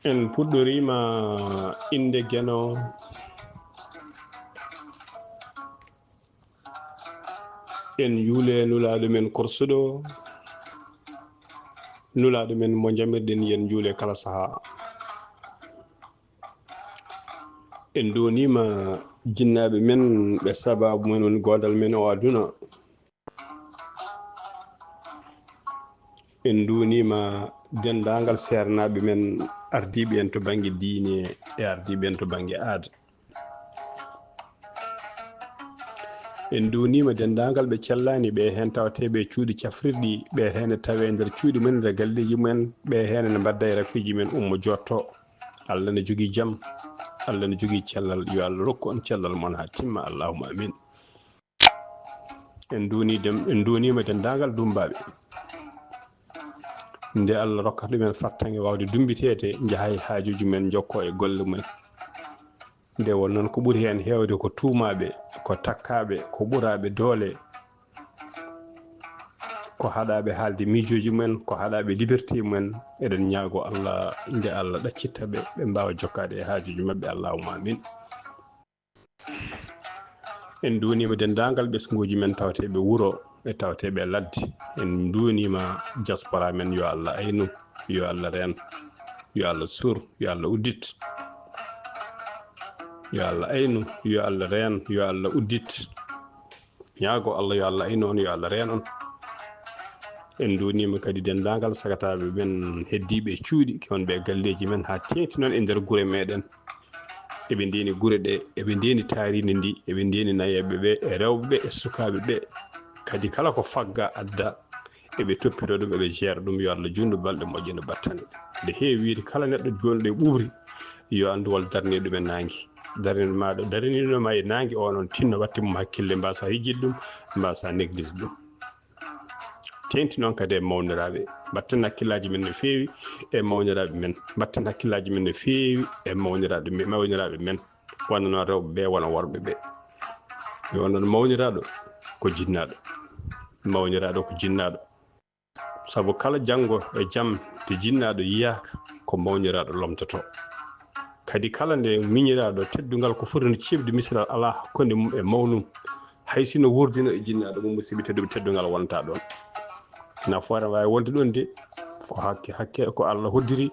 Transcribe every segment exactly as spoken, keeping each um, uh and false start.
En puɗɗoriima innde Geno. En njuule Nulaaɗo men korsuɗo, Nulaaɗo men mo njamirɗen, yen njuule kala sahaa. En nduwniima jinnaaɓe men, ɓe sabaabu men woni goodal men o aduna. En nduwniima denndaangal seernaaɓe men ardiiɓe en to bannge diine e ardiiɓe en to bannge aada. En nduwniima denndaangal ɓe cellaani ɓe heen tawateeɓe e cuuɗi cafrirɗi, ɓe heen e tawee nder cuuɗi mumen, nder galleeji mumen, ɓe heen ene mbadda e rafiiji men ummo jotto. Allah ne jogii jam, Allah ne jogii cellal, yo Allah rokku on cellal mon haa timma, allahumma amin. En nduwni dem-, en nduwniima denndaangal dummbaaɓe. Nde Allah rokkata ɗumen fartaŋŋe waawde dummbiteede, njaha e haajuuji men, njokkoo e golle mumen. Nde won noon ko ɓuri heen heewde ko tuumaaɓe, ko takkaaɓe, ko ɓuraaɓe doole, ko haɗaaɓe haalde miijooji mumen, ko haɗaaɓe liberté mumen. Eɗen ñaagoo Allah, nde Allah ɗaccitta ɓe, ɓe mbaawa jokkaade e haajuuji maɓɓe. Allahumma amin. En nduwniima denndaangal ɓesnguuji men tawateeɓe wuro e tawateeɓe ladde. En nduwniima diaspora men, yo Allah aynu, yo Allah reen, yo Allah suur, yo Allah uddit. Yo Allah aynu, yo Allah reen, yo Allah uddit. Ñaagoo Allah yo Allah aynu on, yo Allah reen on. En nduwniima kadi denndaangal sagataaɓe men heddiiɓe e cuuɗi, wonɓe e galleeji men, haa teeŋti noon e nder gure meɗen. Eɓe ndeeni gure ɗe, eɓe ndeeni taariindi ndi, eɓe ndeeni nayeeɓe ɓe, e rewɓe ɓe, e sukaaɓe ɓe. Kadi kala ko fagga adda, eɓe toppitoo ɗum, eɓe jeera ɗum. Yo Allah juutnu balɗe, moƴƴina battane. Nde heewi wiyde kala neɗɗo jooni ɗo e ɓuuɓri, yo anndu walla darnii ɗum e naange. Darnii ma ɗo, darnii ɗum ma e naange, o noon tinno watte mum hakkille, mbaasa hijjide ɗum, mbaasa néglige ɗum. Teeŋti noon kadi e mawniraaɓe. Mbatten hakkillaaji men no feewi e mawniraaɓe men. Mbatten hakkillaaji men no feewi e mawniraaɓe me-, mawniraaɓe men. Wano noon rewɓe ɓe, wano worɓe ɓe. Mi wonno mawniraaɗo ko jinnaaɗo. Mawniraaɗo ko jinnaaɗo. Sabu kala janngo e jam, to jinnaaɗo yiyaaka, ko mawniraaɗo lomtotoo. Kadi kala nde miñiraaɗo teddungal ko foti no ceeɓde misal alaa hakkunde mum e mawnum, hay si no wuurdino e jinnaaɗo mum, musidɓe tedduɓe, teddungal wontaa ɗoon. Nafoore waawi wonde ɗoon de, ko hakke, hakke, ko Allah hoddiri,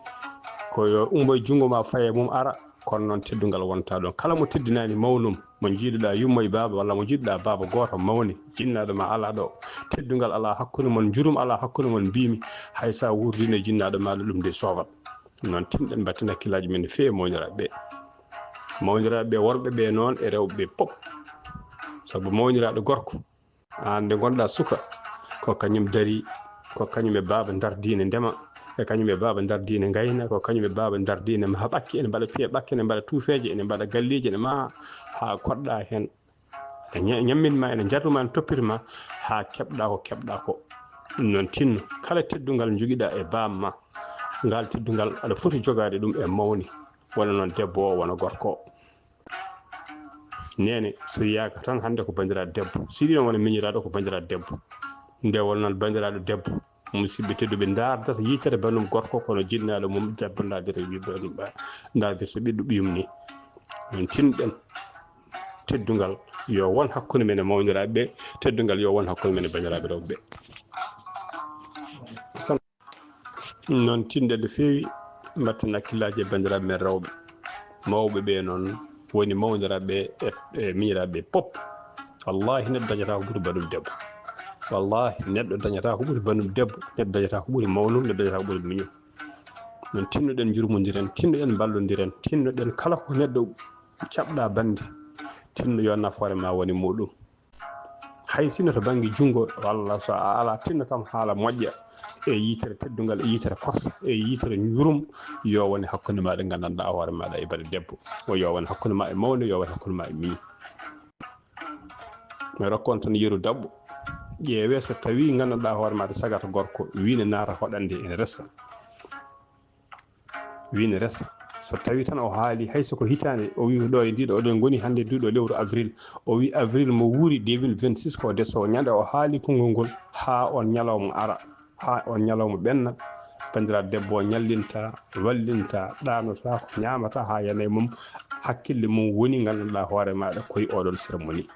ko yo ummo e junngo ma, faye mum ara, kono noon teddungal wontaa ɗoon. Kala mo teddinaani mawnum, mo njiiduɗaa yumma e baaba walla mo njiiduɗaa baaba gooto mawni, jinnaaɗo ma alaa ɗo, teddungal alaa hakkunde mon, njurum alaa hakkunde mon, mbiimi, hay so a wuurdino e jinnaaɗo maaɗa, ɗum de soofat. Noon tinɗen mbatten hakkillaaji men no feewi e mawniraaɓe ɓe. Mawniraaɓe ɓe, worɓe ɓe noon e rewɓe ɓe pop. Sabu mawniraaɗo gorko, aan nde ngonɗaa suka, ko kañum darii, ko kañum e baaba ndardiine ndema, e kañum e baaba ndardiine ngayna, ko kañum e baaba ndardiine maha ɓakke, ene mbaɗa piye ɓakke, ene mbaɗa tuufeeje, ene mbaɗa galleeji, ene maha haa koɗɗaa heen. Ene ña-, ñammin ma, ene njarnu ma, ene toppita ma haa keɓɗaa ko keɓɗaa ko. Ɗum noon tinno, kala teddungal njogiɗaa e baaba ma, ngal teddungal aɗa foti jogaade ɗum e mawni, wona noon debbo o, wona gorko o. Neene, so yiyaaka tan hannde ko banndiraaɗo debbo, so yiɗi noon wona miñiraaɗo ko banndiraaɗo debbo. Nde won noon banndiraaɗo debbo, musidɓe tedduɓe, ndaardata yitere banndum gorko kono jinnaaɗo mum debbo ndaardirta ɓiɗɗo ɗum ɓa-, ndaardirta ɓiɗɗo ɓiyum ni. Min tinɗen teddungal yo won hakkunde men e mawniraaɓe ɓe, teddungal yo won hakkunde men e banndiraaɓe rewɓe ɓe. Noon tinɗe no feewi, mbatten hakkillaaji e banndiraaɓe men rewɓe. Mawɓe ɓe noon woni mawniraaɓe e, e miñiraaɓe ɓe pop. Wallaahi, neɗɗo dañataa ko ɓuri baɗum debbo. Wallahi, neɗɗo dañata ko ɓuri banndum debbo, neɗɗo dañata ko ɓuri mawnum, neɗɗo dañata ko ɓuri miñum. Min tinnoɗen, njurmondiren, tinnoɗen, mballondiren, tinnoɗen kala ko neɗɗo caɓɗa bannde, tinno yo nafoore ma woni muɗum. Hay sinno to bannge junngo, walla so a alaa, tinno kam haala moƴƴa e yitere teddungal, e yitere korsa, e yitere njurum, yo wone hakkunde maaɗa, nganndanɗaa hoore maaɗa e banndum debbo. O yo wone hakkunde ma e mawne, yo wone hakkunde ma e miñum. Mi rokka on tan yeru daɓɓo. Ƴeewee so tawii nganndanɗaa hoore maaɗa sagata gorko, wii ne naata hoɗande ene resa. Wii ne resa. So tawii tan o haali, hay so ko hitaande, o wii ko ɗo e ndiɗo, oɗon ngoni hannde nduɗo lewru avril. O wii avril mo wuuri deux mille vingt-six ko deso. Ñande o haali konngol ngol haa on ñalawma ara, haa on ñalawma ɓenna, banndiraaɗo debbo o ñallinta, wallinta, ɗaanota, ko ñaamata haa yana e mum, hakkille mum woni nganndanɗaa hoore maaɗa koye oɗon cérémonie.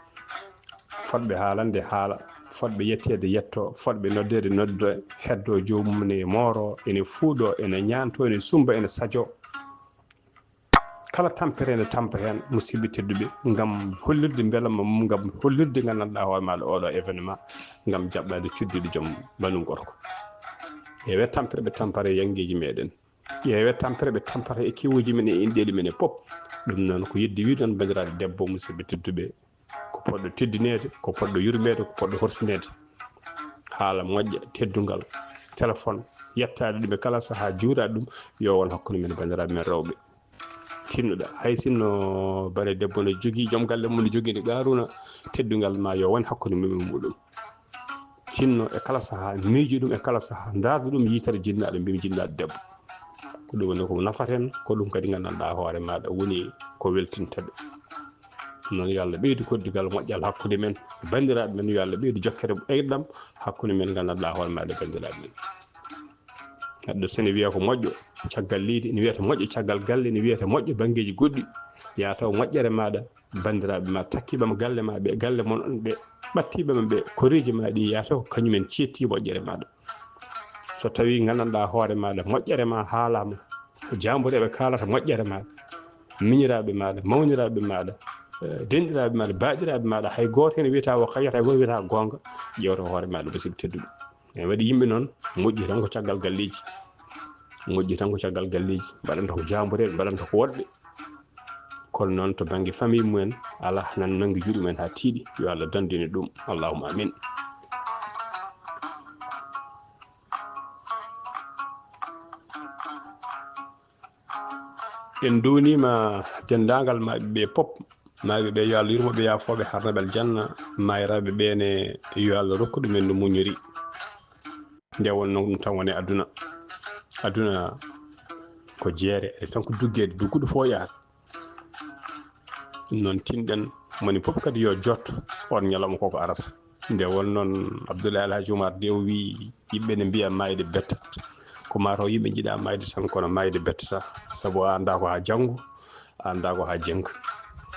Fotɓe haalande haala, fotɓe yetteede yetto, fotɓe noddeede noddo, heddo joomum ne mooro, ene fuuɗo, ene ñaanto, ene sumba, ene sajo. Kala tampere nde tampa heen, musidɓe tedduɓe, ngam hollirde mbelamma mum, ngam hollirde nganndanɗaa hoore maaɗa oɗo événement, ngam jaɓɓaade cuddiɗo joom banndum gorko. Ƴeewee tampere ɓe tampara e yanngeeji meɗen. Ƴeewee tampere ɓe tampata e kewuuji men e inɗeeli men e pop. Ɗum noon ko yeddi wiide noon, banndiraaɓe debbo, musidɓe tedduɓe, ko poɗɗo teddineede, ko poɗɗo yurmeede, ko poɗɗo horsineede. Haala moƴƴa, teddungal, téléphone, yettaade ɗum e kala sahaa, juuraade ɗum, yo won hakkunde men banndiraaɓe men rewɓe. Tinnoɗa, hay sinno bare debbo no jogii, joom galle mum no jogii nde Qaaruuna, teddungal ma yo won hakkunde mum e muɗum. Tinno e kala sahaa, miijo ɗum e kala sahaa, ndaarde ɗum yitere jinnaaɗo, mbimi jinnaaɗo debbo. Ko ɗum woni ko nafaten, ko ɗum kadi nganndanɗaa hoore maaɗa woni ko weltinta ɓe. Noon yo Allah ɓeydu koɗdigal moƴƴal hakkunde men, banndiraaɓe men, yo Allah ɓeydu jokkere enɗam hakkunde men, nganndanɗaa hoore maaɗa banndiraaɓe men. Neɗɗo so ne wiya ko moƴƴo caggal leydi, ne wiyata moƴƴo caggal galle, ne wiyata moƴƴo banngeeji goɗɗi, yaa taw moƴƴere maaɗa, banndiraaɓe ma takkiiɓe ma galle ma ɓe, galle mon on ɓe, ɓattiiɓe ma ɓe, koreeji ma ɗi, yaa taw ko kañumen ceetti moƴƴere maaɗa. So tawii nganndanɗaa hoore maaɗa, moƴƴere ma haalaama, ko jaambureeɓe kaalata moƴƴere maaɗa, miñiraaɓe maaɗa, mawniraaɓe maaɗa, eh, denɗiraaɓe maaɗa, baaɗiraaɓe maaɗa, hay gooto heen wiyataa o kañata, hay gooto wiyataa goonga, ƴeewta hoore maaɗa, musidɓe tedduɓe. Ene waɗi yimɓe noon, moƴƴi tan ko caggal galleeji, moƴƴi tan ko caggal galleeji, mbaɗanta ko jaambureeɓe, mbaɗanta ko woɗɓe. Kono noon, to bannge famille mumen, alaa nan nanngi juuɗe mumen haa tiiɗi. Yo Allah dandine ɗum. Allahumma amin. En duwniima denndaangal maayɓe ɓe pop. Maayɓe ɓe, yo Allah yurmo ɓe, yaafoo ɓe, harna ɓe aljanna. Maayraaɓe ɓe ne, yo Allah rokku ɗumen no muññori. Nde wonnoo ɗum tan woni aduna. Aduna ko jeere, ene tan ko duggeede, dugguɗo fof yahata. Ɗum noon, tinɗen, moni fof kadi yo jot oon ñalawma koko arata. Nde won noon, Abdoulaye Alhaji Oumar Dew wii, yimɓe ne mbiya maayde bettat. Ko maa taw yimɓe njiɗaa maayde tan, kono maayde bettata. Sabu a anndaa ko haa janngo, a anndaa ko haa janngo.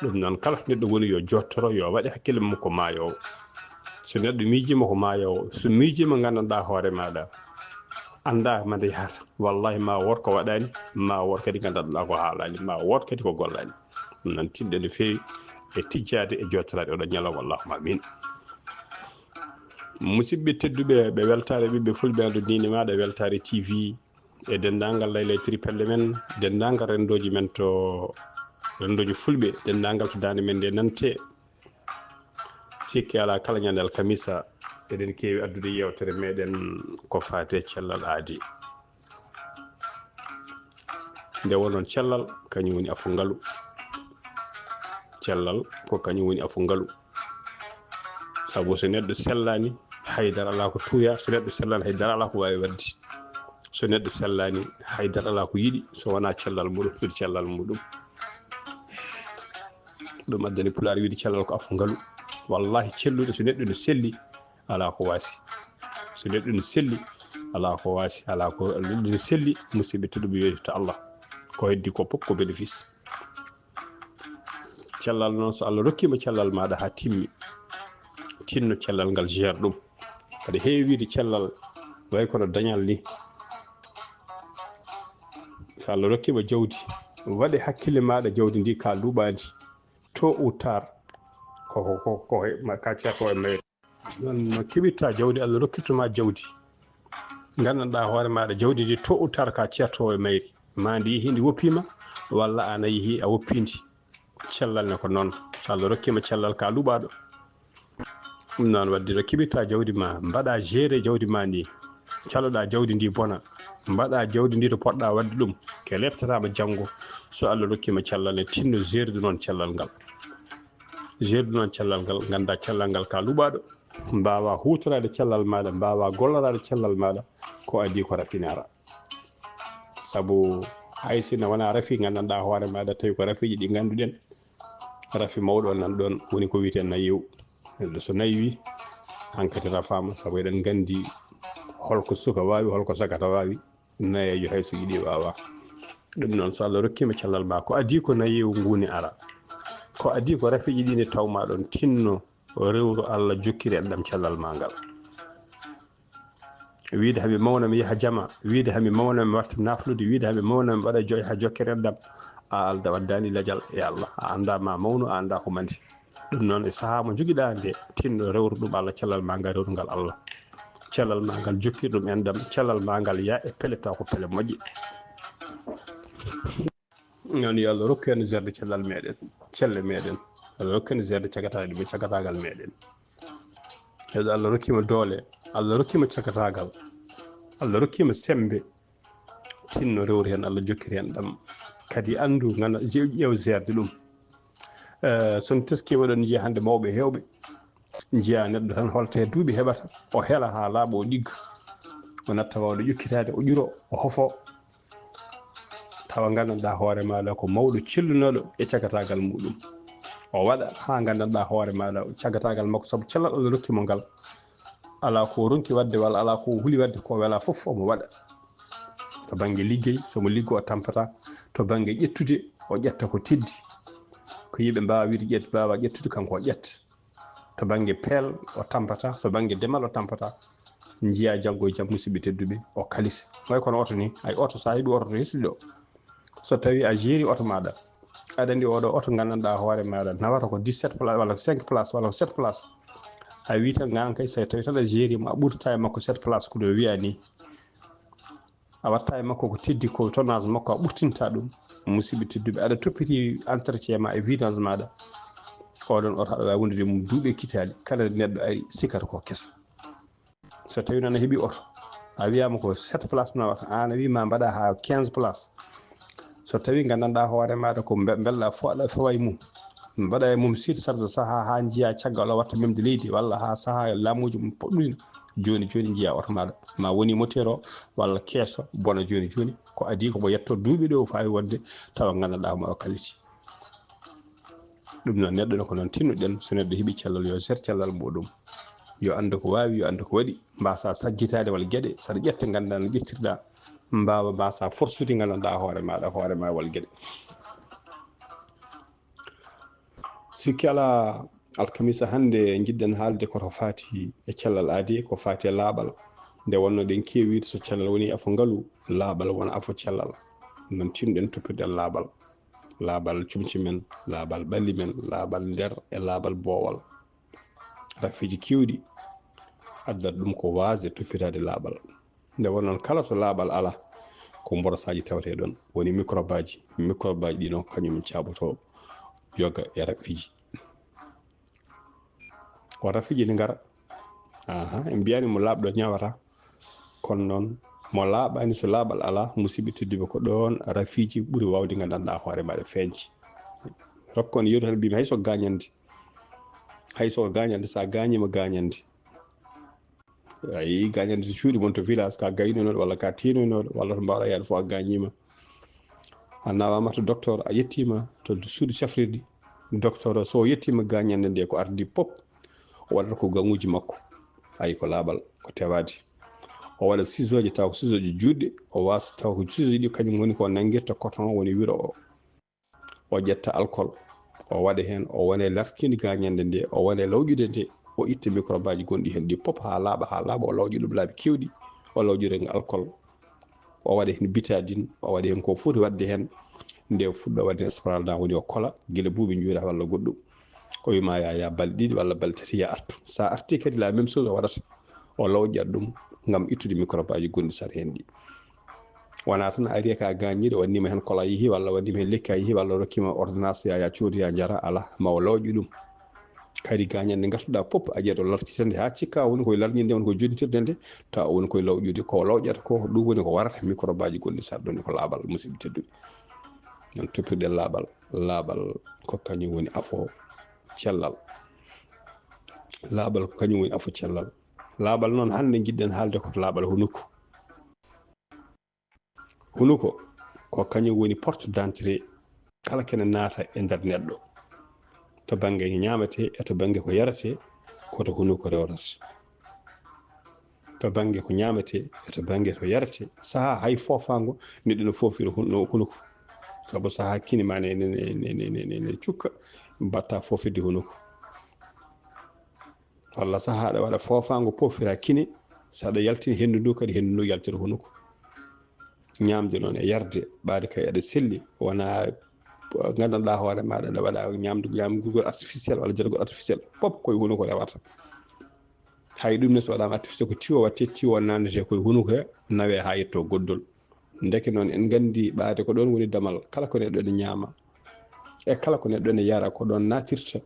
Ɗum noon, kala to neɗɗo woni, yo jottoro, yo waɗe hakkille mum ko maayoowo. So neɗɗo miijiima ko maayoowo, so miijiima nganndanɗaa hoore maaɗa, anndaa ma nde yahata. Wallahi, ma wood ko waɗaani, ma wood kadi nganndanɗaa ko haalaani, ma wood kadi ko gollaani. Ɗum noon, tinɗen no feewi e tijjaade e jottoraade oɗo ñalawma. Allahumma amin. Musidɓe tedduɓe, ɓe Weltaare Ɓiɓɓe Fulɓe, Alɗo Diine Maaɗa, Weltaare T V, e denndaangal laylaytiri pelle men, denndaangal renndooji men to renndooji Fulɓe, denndaangal to daande men nde nante. Sikke alaa, kala ñande alkamisa, eɗen keewi addude yeewtere meɗen ko faati e cellal aadi. Nde wonnoon cellal, kañum woni afu ngalu. Cellal ko kañum woni afu ngalu. Sabu so neɗɗo sellaani, haydara alaa ko tuuya. So neɗɗo sellaani, haydara alaa ko waawi waɗde. So neɗɗo sellaani, haydara alaa ko yiɗi, so wonaa cellal muɗum, foti cellal muɗum. Ɗum addani Pulaar wiide cellal ko afu ngalu. Wallahi, celluɗo, so neɗɗo no selli, alaa ko waasi. So neɗɗo no selli, alaa ko waasi, alaa ko, neɗɗo no selli, musidɓe tedduɓe, yettita Allah. Ko heddi ko fof ko bénéfice. Cellal noon, so Allah rokkiima cellal maaɗa haa timmi, tinno cellal ngal, jeer ɗum. Aɗa heewi wiide cellal way kono dañal ni. So Allah rokkiima jawdi, waɗe hakkille maaɗa jawdi ndi ka luuɓaandi, tôt ou tard, ko, ko, ko, ko, ma-, ka ceerto e mayre. Noon no keɓirta jawdi, Allah rokkitto ma jawdi. Nganndanɗaa hoore maaɗa jawdi ndi to uttata ka ceertoowo e mayri. Ma ndi yehi ndi woppiima, walla aan a yehi a woppii ndi. Cellal ne ko noon. So Allah rokkiima cellal ka luɓaaɗo. Ɗum noon waɗde no keɓirta jawdi ma, mbaɗa gérer jawdi ma ndi. Caloɗaa jawdi ndi bona. Mbaɗa jawdi ndi to poɗɗaa waɗde ɗum. Ke leptataama janngo. So Allah rokkiima cellal ne tinno gérer du noon cellal ngal. Gérer du noon cellal ngal, ngannda cellal ngal ka luɓaaɗo. Mbaawa huutoraade cellal maaɗa, mbaawa golloraade cellal maaɗa, ko adii ko rafi ne ara. Sabu hay si ne wonaa rafi, nganndanɗaa hoore maaɗa, tawi ko rafiiji ɗi ngannduɗen. Rafi mawɗo nan ɗoon woni ko wiyetee nayewu. Neɗɗo so naywii, hankadi rafaama, sabu eɗen nganndi holko suka waawi, holko sakata waawi. Nayeejo hay so yiɗi waawa. Ɗum noon, so Allah rokkiima cellal ma, ko adii ko nayewu ngu ne ara. Ko adii ko rafiiji ɗi ne taw ma ɗoon tinno rewru Allah jokkiri enɗam cellal ma ngal. Wiide hami mawna mi yaha jama, wiide hami mawna mi watta naflude, wiide hami mawna mi waɗa joy ha jokkere enɗam. A alda waddaani lajal e Allah. A annda ma mawnu, a annda ko mandi. Ɗum noon e sahaa mo jogiɗaa nde, tinno rewru ɗum Allah, cellal ma ngal rewru ngal Allah. Cellal ma ngal jokkir ɗum enɗam, cellal ma ngal yaa e pele taw ko pele moƴƴe. Noon yo Allah rokku en zerde cellal meɗen, celle meɗen. Allah rokku en zerde cagataɗe ɗum e cagataagal meɗen. Heɗo Allah rokkiima doole, Allah rokkiima cagataagal, Allah rokkiima semmbe. Tinno rewru heen, Allah jokkiri heen ɗam. Kadi anndu, ngana ƴeew zerde ɗum. Eh, so on teskiima ɗoon njiya hannde mawɓe heewɓe. Njiya neɗɗo tan holta he duuɓi heɓata, o hela haa laaɓa, o ɗigga. O natta wawde ƴokkitaade, o ƴuro, o hofo. Tawa nganndanɗaa hoore maaɗa ko mawɗo cellunooɗo e cagataagal muɗum. O waɗa haa nganndanɗaa hoore maaɗa cagataagal makko, sabu cellal Allah rokki mo ngal. Alaa ko o ronki waɗde walla alaa ko o huli waɗde ko welaa fof omo waɗa. To bannge liggey, so mo liggo o tampata. To bannge ƴettude, o ƴetta ko teddi. Ko yimɓe mbaawa wiide ƴet-, mbaawa ƴettude, kanko o ƴetta. To bannge peel o tampata, so bannge demal o tampata. Njiya janngo e jam, musidɓe tedduɓe, o kalisa. Way kono oto ni, ay oto, so a heɓi oto to hesɗi ɗo. So tawi a jeeri oto maaɗa, aɗa anndi oɗo oto nganndanɗaa hoore maaɗa nawata ko dix-sept place walla ko cinq place walla ko sept place. A wii tan nganan kay, so tawi tan a jeeri mo, a ɓurtata e makko sept place ko no wiya ni. A watta e makko ko teddi ko tonnage makko, a ɓurtinta ɗum. Musidɓe tedduɓe, aɗa toppiti entretien ma e vidange maaɗa. Oɗon oto aɗa waawi wondude mum duuɓi e kitaali. Kala neɗɗo ari sikkata ko keso. So tawi noon a heɓi oto, a wiyaama ko sept place nawata, aan a wii ma mbaɗa haa quinze place. So tawi nganndanɗaa hoore maaɗa ko mbe-, mbelɗaa fo aɗa fawa e mum. Mbaɗa e mum site sarde sahaa haa njiya caggal o watta memde leydi, walla haa sahaa laamuuji mum poɗɗuɗi. Jooni jooni njiya oto maaɗa ma woni moteur o walla keeso bona jooni jooni. Ko adii ko mo yetto duuɓi ɗo o faawi wonde tawa nganndanɗaa mo o kaliti. Ɗum noon neɗɗo ne ko noon tinnuɗen, so neɗɗo heɓi cellal yo ser cellal muɗum. Yo anndu ko waawi, yo anndu ko waɗi. Mbasa sajjitaade wal geɗe, saɗa ƴetta nganndanɗaa no ƴettirɗaa. Mbaawa mbasa forsude nganndanɗaa hoore maaɗa, hoore ma wal geɗe. Sikki alaa, alkamisa hannde njiɗɗen haalde ko to faati e cellal aadi, ko faati e laaɓal. Nde wonno ɗen keewiide so cellal woni afo ngalu, laaɓal wona afo cellal. Noon tinɗen toppirɗen laaɓal. Laaɓal comci men, laaɓal ɓalli men, laaɓal nder e laaɓal boowal. Rafiiji keewɗi addat ɗum ko waasde toppitaade laaɓal. Nde wonno noon kala so laaɓal alaa, ko mborosaaji tawetee ɗoon. Woni mikrobaaji. Mikrobaaji ɗi noon kañum caaɓotoo yoga e rafiiji. Ko rafiiji ne ngara. Aha, en mbiyaani mo laaɓɗo ñaawata. Kono noon mo laaɓaani, so laaɓal alaa, musidɓe tedduɓe, ko ɗoon rafiiji ɓuri waawde nganndanɗaa hoore maaɗa feeñde. Rokko on yeru tan mbimi hay so gaañande. Hay so gaañande, so a gaañiima gaañande. A yii gaañande to cuuɗi mon to village, ka gaynoynooɗo walla ka tiinoynooɗo walla to mbaawɗaa yaade fof a gaañiima. A nawaama to docteur, a yettiima to suudu cafrirdi. Docteur o so o yettiima gaañande nde ko ardi pop, o waɗata ko gaŋuuji makko. Ayi ko laaɓal, ko tewaade. O waɗa sisooje taw ko sisooje juutɗe, o waasa taw ko sisooje ɗi kañum woni ko nanngirta coton o woni wiro o. O ƴetta alcool, o waɗa heen, o wona e lafkinde gaañande nde, o wona e lawƴude nde, o itta mikrobaaji gonɗi heen ɗi pop haa laaɓa, haa laaɓa, o lawƴa ɗum laabi keewɗi, o lawƴude e alcool. O waɗa heen bitadin, o waɗa heen ko foti waɗde heen. Nde fuɗɗo waɗde esporal na woni o kola, gila buubi njuuɗa walla goɗɗum. O wima ya ya balɗe ɗiɗi walla balɗe tati ya artu. Sa arti kadi la même chose o waɗata. O lawƴat ɗum ngam ittude microbe aji gonɗi sar hen ɗi. Wona tan a ari ka gañiiɗo wannima hen kola yeehi walla wannima hen lekki a yeehi walla rokkima ordonnance ya ya coodu ya jara ala ma o lawƴi ɗum. Kadi gañande gartuɗa pop a ƴeeto larcitande ha cikka woni koye larñinde woni ko jontirde nde tawa woni koye lawƴude ko lawƴata ko ɗum woni ko warata microbe aji gonɗi sar ɗon ko laaɓal musidɓe tedduɓe. Non toppirɗe laaɓal laaɓal ko kañum woni afo cellal. Laaɓal ko kañum woni afo cellal. Laaɓal noon hannde njiɗɗen haalde ko laaɓal hunuko. Hunuko ko kañum woni porte d'entrée kala kene naata e nder neɗɗo to bannge ñaamete e to bannge ko yarete ko to hunuko rewrata. To bannge ko ñaamete e to bannge to yarete saha hay foofaango neɗɗo no foofira hunuko sabu saha kine ma ne cukka mbatta foofirde hunuko. Walla saha aɗa waɗa foofaango poofira kine so aɗa yaltini henndu ndu kadi henndu ndu yaltira hunuko. Ñaamde noon e yarde ɓaade kay aɗa selli wona nganndanɗa hoore maɗa aɗa waɗa ñamdu ñamgugol artificiel walla jargol artificiel pop koye hunuko rewata. Hay ɗum ne so waɗama artificiel ko tiwo watte tiwo nannete koye hunuko he nawe ha yetto goddol. Ndeke noon en nganndi ɓaade ko ɗoon woni damal kala ko neɗɗo ene ñaama e kala ko neɗɗo ene yara ko ɗoon natirta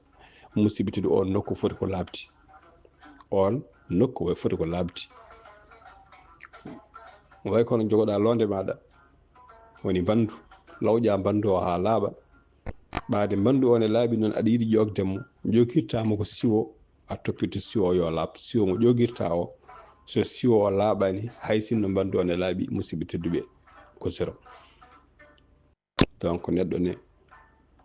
musibittide oon nokku foti ko laaɓdi. Oon nokku way foti ko laaɓdi. Way kono jogoɗa loonde maɗa woni mbandu lawƴa mbandu o haa laaɓa. Ɓaade mbandu o ne laaɓi noon aɗa yiɗi ƴoogde mo ƴoogirtamo ko siwo a toppito siwo o yo laaɓ siwo mo ƴoogirta o so siwo o laaɓani hay sinno mbandu o ne laaɓi musidɓe tedduɓe ko zéro. Donc neɗɗo ne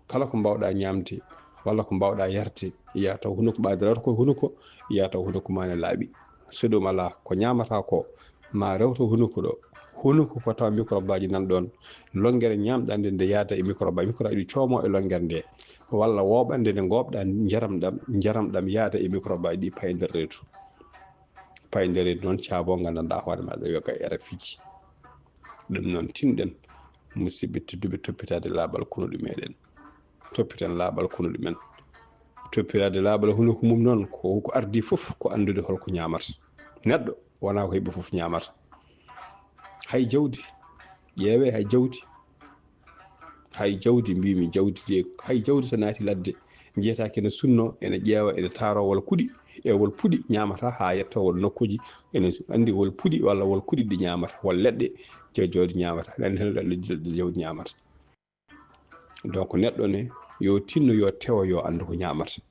kala ko mbawɗa ñamde walla ko mbawɗa yarde ya taw hunuko ɓaade rewta koye hunuko ya taw hunuko ma ne laaɓi. So ɗum ala ko ñamata ko ma rewto hunuko ɗo hunuko ko tawa microbe aji nan ɗon longere ñamɗande nde yaada e microbe aji microbe aji ɗi coomo e longere nde walla woɓande nde gobɗa njaram ɗam njaram ɗam yaada e microbe aji ɗi paye nder reedu. Paye nder reedu noon caabo gandanɗa hoore maɗa yoga e rafiji. Ɗum noon tinɗen musidɓe tedduɓe toppitade laaɓal konuɗo meɗen. Toppiten laaɓal konuɗo men. Toppitade laaɓal hunuko mum noon ko ko ardi fof ko anndude holko ñamata. Neɗɗo wona ko heɓi fof ñamata. Hay jawdi ƴeewe hay jawdi. Hay jawdi mbimi jawdi de hay jawdi so naati ladde jeyata kene sunno ene ƴeewa ene taaro wol kuɗi e wol puɗi ñamata ha yetto wol nokkuji ene andi wol puɗi walla wol kuɗi ɗi ñamata wol leɗɗe jawdi ñamata andi tan leɗɗe jawdi ñamata. Donc neɗɗo ne yo tinno yo tewo yo andu ko ñamata.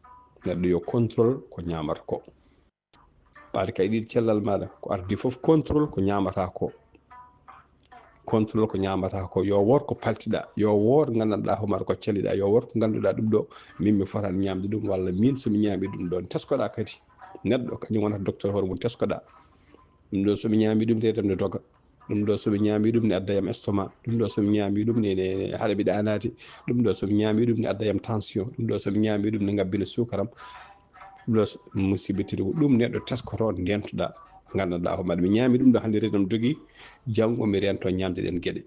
Neɗɗo yo contrôle ko ñamata ko. Ɓaade kay ɗiɗi cellal maɗa ko ardi fof contrôle ko ñamata ko. Contrôle ko ñamata ko yo woor ko paltiɗa yo woor gandanɗa homaɗa ko caliɗa yo woor ko ganduɗa ɗum ɗo min mi fotani ñamde ɗum walla min somi ñami ɗum ɗon teskoɗa kadi. Neɗɗo kañum wonata docteur hoore mum teskoɗa. Ɗum ɗo somi ñami ɗum te tamde doga. Ɗum ɗo somi ñami ɗum ne adda yam estomac. Ɗum ɗo somi ñami ɗum ne haɗa mi ɗanade. Ɗum ɗo somi ñami ɗum ne adda yam tension. Ɗum ɗo somi ñami ɗum ne ngabbina sukaram. Ɗum ɗo musidɓe tedduɓe ɗum neɗɗo teskoto ndentoɗa. Gandanɗa ko mbaɗa mi ñami ɗum ɗo hande renam dogi. Janngo mi rento ñamde ɗen gueɗe.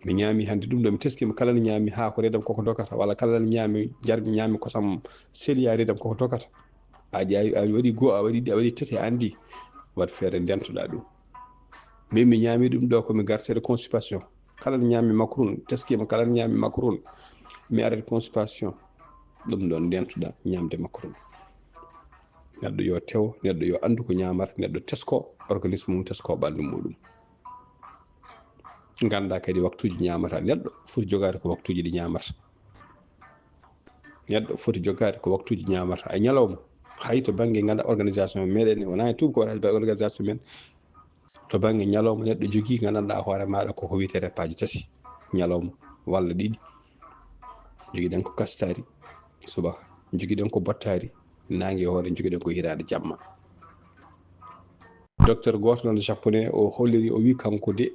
Mi ñaami hannde ɗum ɗo mi teskima kala ne ñaami haako redam koko dokata walla kala ne ñaami jarmi ñaami kosam seliya redam koko dokata. A ƴaawi a waɗi goo a waɗi ɗiɗi a waɗi tati a anndi. Waɗ feere ndentoɗa ɗum. Min mi ñaami ɗum ɗo komi gartere constipation. Kala ne ñaami macrune teskima kala ne ñaami macrune. Mi arat constipation. Ɗum ɗon ndentoɗa ñamde macrune. Neɗɗo yo tew neɗɗo yo anndu ko ñamata neɗɗo tesko organisme mum tesko ɓanndu muɗum. Ganda kadi waktuji ñamata neɗɗo foti jogade ko waktuji ɗi ñamata. Neɗɗo foti jogade ko waktuji ñamata e ñalawma. Hay to banggue ganda organisation meɗen wona e tuuba ko waɗa organisation men. To banggue ñalawma neɗɗo jogui gandanɗa hoore maɗa koko wiyete repaji tati ñalawma walla ɗiɗi. Jogiɗen ko kastari subaka jogiɗen ko bottari. Nangue hoore jogiɗen ko hirande jamma. Docteur goto noon japonais o holliri o wi kanko de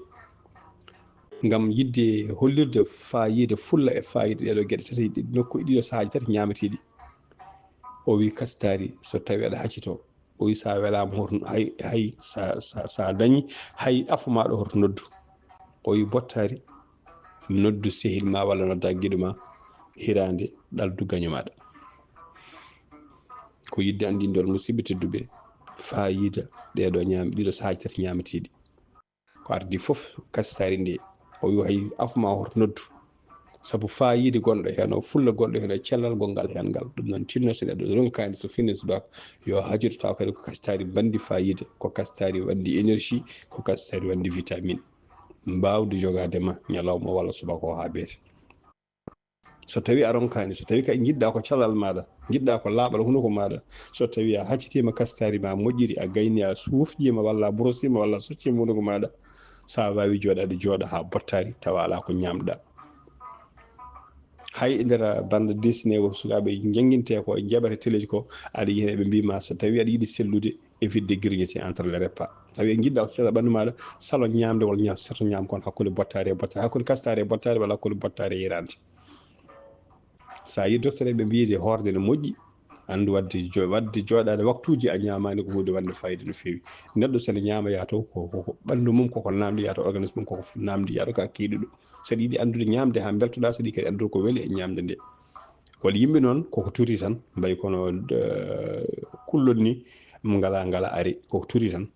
ngam yidde hollirde fayida fulla e fayida ɗeɗo gueɗe tati nokku ɗiɗo saaji tati ñamateɗi. O wi kastari so tawi aɗa haccito o wi sa welama hoto hay hay sa sa dañi hay afo maɗo hoto noddu. O wi bottari noddu sehil ma walla nodda giɗo ma. hiraande ɗaldu gaño maaɗa. Ko yiɗde anndindol, musidɓe tedduɓe, faayiida ɗeeɗo ñaam-, ɗiɗo sahaaji tati ñaameteeɗi. Ko ardi fof kasitaari ndi, o wi hay afu ma hoto noddu. Sabu faayiida gonɗo heen o, fulla gonɗo heen o, cellal gonngal heen ngal. Ɗum noon tinno so neɗɗo ronkaani so fini subaka yo hajir taw kadi ko kasitaari banndi faayiida, ko kasitaari wanndi énergie, ko kasitaari wanndi vitamine. Mbaawdi jogaade ma ñalawma walla subaka o haa beete. So tawi a ronkaani, so tawi kay njiɗɗa ko calal maaɗa, njiɗɗa ko laaɓal hunuko maaɗa, so tawi a haccitiima kasitaari ma moƴƴiri, a gayni, a wufƴiima walla a brosima walla a soccima hunuko maaɗa, so a waawi jooɗaade, jooɗa haa bottaari, tawa alaa ko ñaamɗa. Hay e nder bande dessinée o sukaaɓe jannginte ko e njaɓata teleji ko, aɗa yiya ɓe mbiima so tawi aɗa yiɗi sellude, évite de grignoter entre les repas. Tawi njiɗɗa ko calal ɓanndu maaɗa, salo ñaamde walla ñaam, seto ñaam kon hakkunde bottaari e bottaari, hakkunde kasitaari e bottaari walla hakkunde bottaari e yiraande. So a yi docteur en ɓe mbiyi de hoorde ne moƴƴi, anndu wadde jo-, wadde jooɗaade waktuuji a ñaamaani ko huunde wonde fayida no feewi. Neɗɗo so ne ñaama yaha to ko, ko, ko ɓanndu mum koko naamndi yaha to, organisme mum koko naamndi yaha to, ka keeɗuɗo. So aɗa yiɗi anndude ñaamde haa mbeltoɗaa, so aɗa yiɗi kadi anndude ko weli e ñaamde nde. Walla yimɓe noon koko turi tan, mbayi kono, eh, kullon ni, mo ngala, ngala ari, koko turi tan.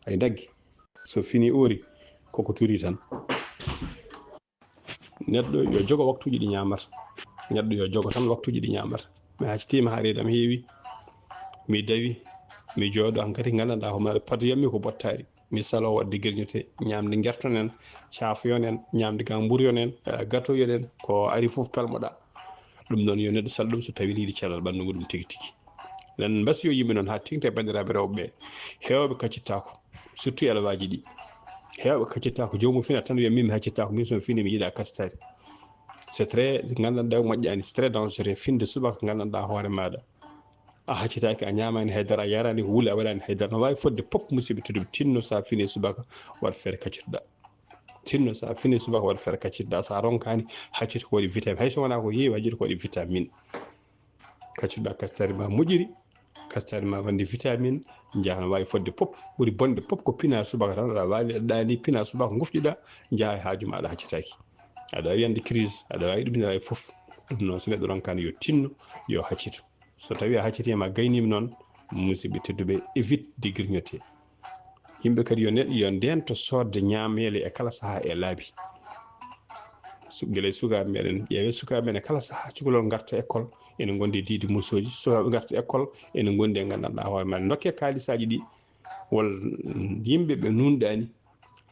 Ay daggi. So fini ori, koko turi tan. Neɗɗo yo jogo waktuuji ɗi ñaamata. Neɗɗo yo jogo tan waktuuji ɗi ñaamata. Mi haccitiima haa reedu am heewi. Mi dawi, mi jooɗo, hankadi nganndanɗaa ko mari paduyammi ko bottaari. Mi saloo waɗde gerñote, ñaamde ngertonen, caafoyonen, ñaamde gamburiyonen, eh, gatoyonen, ko ari fof pelmoɗaa. Ɗum noon yo neɗɗo sal ɗum so tawi ne yiɗi calal ɓanndu muɗum tigi tigi. Eɗen mbasiyo yimɓe noon haa teeŋti e banndiraaɓe rewɓe ɓe. Heewɓe kaccittaako, surtout élevage ji ɗi. Heewɓe kaccittaako, joomum fina tan wiya min mi haccittaako, min so mi fini mi yiɗaa kasitaari. C'est très, nganndanɗaa moƴƴaani, c'est très dangereux, finde subaka nganndanɗaa hoore maaɗa. A haccitaaki, a ñaamaani hay dara, a yaraani ko wuli, a waɗaani hay dara. No waawi fodde pop, musidɓe tedduɓe, tinno so a fini subaka, waɗ feere kaccitoɗaa. Tinno so a fini subaka, waɗ feere kaccitoɗaa. So a ronkaani, haccito ko waɗi vitamine. Hay so wonaa ko heewi, haccito ko waɗi vitamine. Kaccitoɗaa kasitaari ma moƴƴiri, kasitaari ma wanndi vitamine, njaha no waawi fodde pop. Ɓuri bonde pop ko pina subaka tan, aɗa waali, aɗa ɗaani pina subaka, ngufƴuɗaa, njaha e haaju ma, aɗa haccitaaki. Aɗa waawi yande crise, aɗa waawi ɗum, aɗa waawi fof. Ɗum noon, so neɗɗo ronkaani, yo tinno, yo haccito. So tawi a haccitiima, a gayniima noon, musidɓe tedduɓe, évite de grignoter. Yimɓe kadi yo ne-, yo ndento soodde ñaameele e kala sahaa e laabi. Su-, gila e sukaaɓe meɗen, ƴeewe sukaaɓe meɗen e kala sahaa, cukalel ngarta école, ene ngondi e diidi musooji, sukaaɓe ngarta école, ene ngondi e nganndanɗaa hoore ma. Ndokke kaalisaaji ɗi, walla yimɓe ɓe nunɗaani,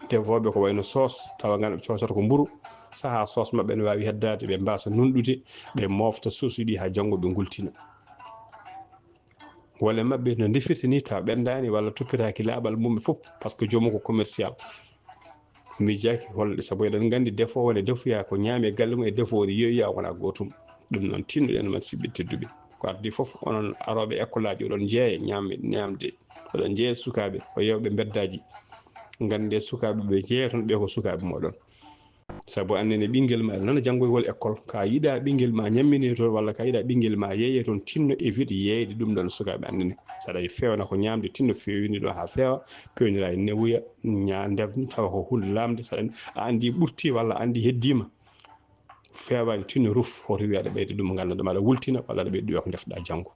defooɓe ko wayno soos, tawa nganndanɗaa ɓe coosata ko mburu, sahaa soos maɓɓe ene waawi heddaade, ɓe mbaasa nunɗude, ɓe moofta soos ɗi haa janngo ɓe ngultina. Walla maɓɓe no ndefirta ni tawa ɓenndaani walla toppitaaki laaɓal mum e fof, par ce que joomum ko commercial. Miijaaki holɗe, sabu eɗen nganndi defoowo ne defoya ko ñaami e galle mum e defoowo ne yeeyoya wona gootum. Ɗum noon tinnoɗen musidɓe tedduɓe. Ko addi fof onon arooɓe école aji oɗon jeeya ñaam-, ñaamde. Oɗon jeeya sukaaɓe, o yewɓe mbeddaaji. Ngannde sukaaɓe ɓe jeeya toon ɓe ko sukaaɓe moɗon. Sabu annene ɓinngel ma aɗa nana janngowol école, ka yiɗa ɓinngel ma ñammine toon walla ka yiɗa ɓinngel ma yeeye toon, tinno évite yeeyde ɗum ɗon sukaaɓe annene. Saɗa fewna ko ñaamde, tinno fewni ɗo haa feewa, pewnira e newuya, ña-, ndef tawa ko hunde lamde, saɗa a anndi ɓurti walla a anndi heddiima, feewaani, tinno ruf, hoto wiya aɗa ɓeyda ɗum, nganndanɗaa aɗa wultina walla aɗa ɓeyda ɗum ko ndefɗa janngo.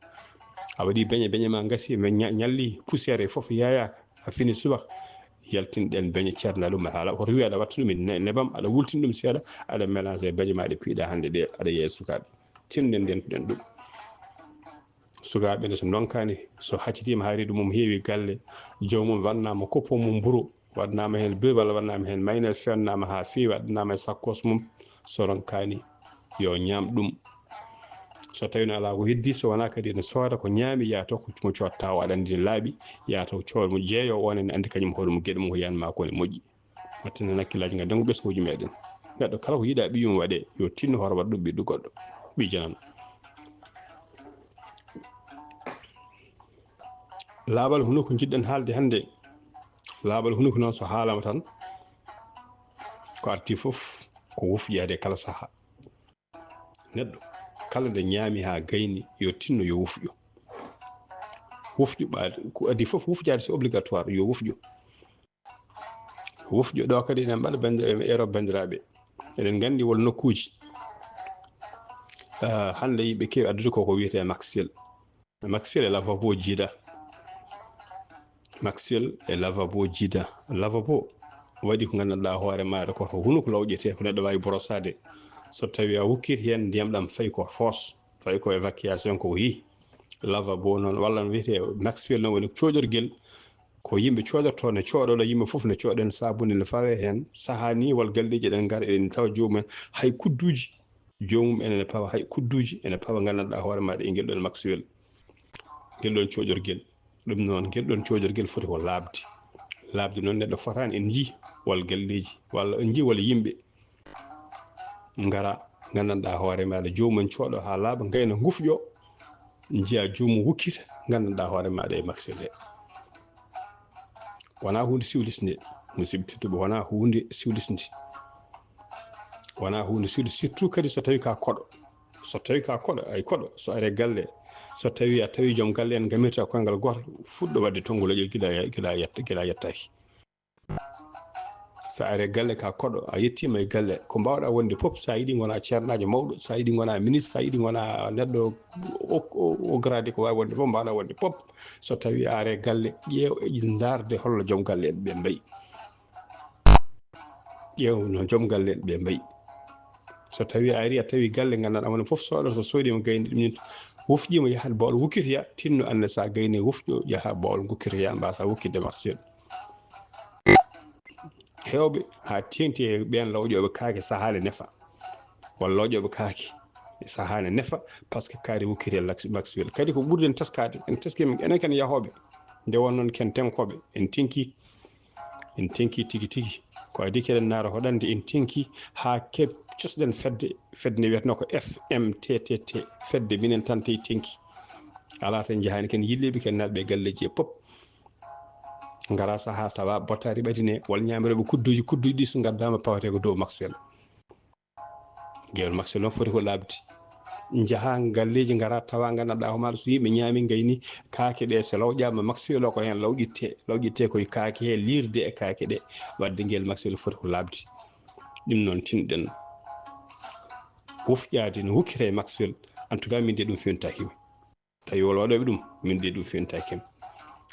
A waɗi beñe, beñe ma ngasi, mais ña-, ñalli poussière e fof yeeyaaka, a fini subaka, yaltin ɗen beñe, ceerna ɗum, haala, hoto wiya aɗa watta ɗum e ne-, nebam, aɗa wultina ɗum seeɗa, aɗa mélange e beñe ma ɗe piiɗa hannde ɗe, aɗa yeeya sukaaɓe. Tinno ndentuɗen ɗum. Sukaaɓe ne so ndonkaani, so haccitiima haa reedu mum heewi galle, joomum waɗnaama koppo mum mburu, waɗnaama heen beurre walla waɗnaama heen mayonnaise, fewnnaama haa feewi, waɗnaama e sakkoos mum, so ronkaani yo ñaam ɗum. So tawii no alaa ko heddi, so wonaa kadi ene sooda ko ñaami, yaha to ko mo cootta o, aɗa anndi ne laaɓi, yaha to cooda mo jeeyo, o ne anndi kañum hoore mum geɗe mum ko yiyan ma ko ne moƴƴi. Wattinen hakkillaaji ngadden ko ɓesnguuji meɗen. Neɗɗo kala ko yiɗa ɓiyum waɗe, yo tinno hoto waɗ ɗum ɓiɗɗo goɗɗo, ɓii janano. Laaɓal hunuko njiɗɗen haalde hannde. Laaɓal hunuko noon so haalama tan, ko arti fof ko wufƴaade kala sahaa. Neɗɗo kala nde ñaami haa gayni, yo tinno, yo wufƴo. Wufƴo ɓaade, ko adii fof wufƴaade, c'est obligatoire, yo wufƴo. Wufƴo ɗo kadi enen mbaɗa banndir-, ero banndiraaɓe. Eɗen nganndi won nokkuuji Ah, hannde yimɓe keewi addude ko ko wiyetee Maxwell. Maxwell e lavabo jiida. Maxwell e lavabo jiida. Lavabo waɗi ko nganndanɗaa hoore maaɗa ko ko hunuko lawƴetee, ko neɗɗo waawi borosaade. So tawii a wukkiti heen, ndiyam ɗam fayi ko foos, fayi ko évacuation ko yii. Lavabo noon, walla no wiyetee Maxwell noon woni cooƴorgel, ko yimɓe cooƴortoo ne cooɗoɗo, yimɓe fof ne cooɗen, saabunnde ne fawee heen. Sahaa nii wal galleeji eɗen ngara eɗen tawa joomum en hay kudduuji, joomum en ene pawa hay kudduuji, ene pawa nganndanɗaa hoore maaɗa e ngel ɗoon Maxwell, ngel ɗoon cooƴorgel. Ɗum noon, ngel ɗoon cooƴorgel foti ko laaɓde. Laaɓde noon neɗɗo fotaani en njii wal galleeji, walla en njii wal yimɓe ngara, nganndanɗaa hoore maaɗa, joomum en cooɗo haa laaɓa, ngayna ngufƴo, njiya joomum wukkita, nganndanɗaa hoore maaɗa e Maxwell he. Wonaa huunde siwlisnde, musidɓe tedduɓe, wonaa huunde siwlisnde. Wonaa huunde siwlisnde, surtout kadi so tawii ka koɗo. So tawii ka koɗo, ay koɗo, so ari galle, so tawii a tawii joom galle en ngamirta koyngal gootal, fuɗɗo waɗde tonnguleeje gila, gila yetta, gila yettaaki. So ari galle ka koɗo, a yettiima e galle, ko mbaawɗaa wonde fof, so a yiɗi ngona ceernaajo mawɗo, so a yiɗi ngona ministre, so a yiɗi ngona neɗɗo o, o, o grade, ko waawi wonde fof, mbaawɗaa wonde fof. So tawii a ari galle, ƴeew e ndaarde holno joom galle en ɓe mbayi. Ƴeew no joom galle en ɓe mbayi. So tawii a ari, a tawi galle, nganndanɗaa wona fof sooɗa, so soodii mo gayni ɗum nin, wufƴii mo yahat bawol wukkitoya, tinno annde so a gayni wufƴo yaha bawol gukkitoya, mbaasa wukkitde Maxwell. Heewɓe haa teeŋti e ɓeen lawƴooɓe kaake sahaa ne nefa. Walla lawƴooɓe kaake sahaa ne nefa, par ce que kaari wukkiti e Lax-, Maxwell. Kadi ko ɓurden teskaade, en teskiima enen ken yahooɓe, nde won noon ken teŋkooɓe, en teŋki, en teŋki tigi tigi. Ko adii keɗen naata hoɗande, en teŋki haa keɓ cosɗen fedde, fedde nde wiyatnoo ko F M T T T, fedde minen tan tawi teŋki. Alaa tan njahaani ken yilliiɓe, ken naatɓe e galleeji e pop. Ngara sahaa tawa bottaari ɓadine, walla ñaamirooɓe kudduuji, kudduuji ɗi so ngaddaama pawetee ko dow Maxwell. Ngel Maxwell noon foti ko laaɓde. Njahaa galleeji, ngara tawa nganndanɗaa hoore maaɗa so yimɓe ñaami ngayni kaake ɗe, so lawƴaama Maxwell o ko heen lawƴittee, lawƴittee ko e kaake he, liirde e kaake ɗe. Waɗde ngel Maxwell foti ko laaɓde. Ɗum noon tinɗen wufƴaade no wukkiree Maxwell. En tout cas, min de ɗum fewntaaki mi. Tawi wol waɗooɓe ɗum, min de ɗum fewntaaki mi.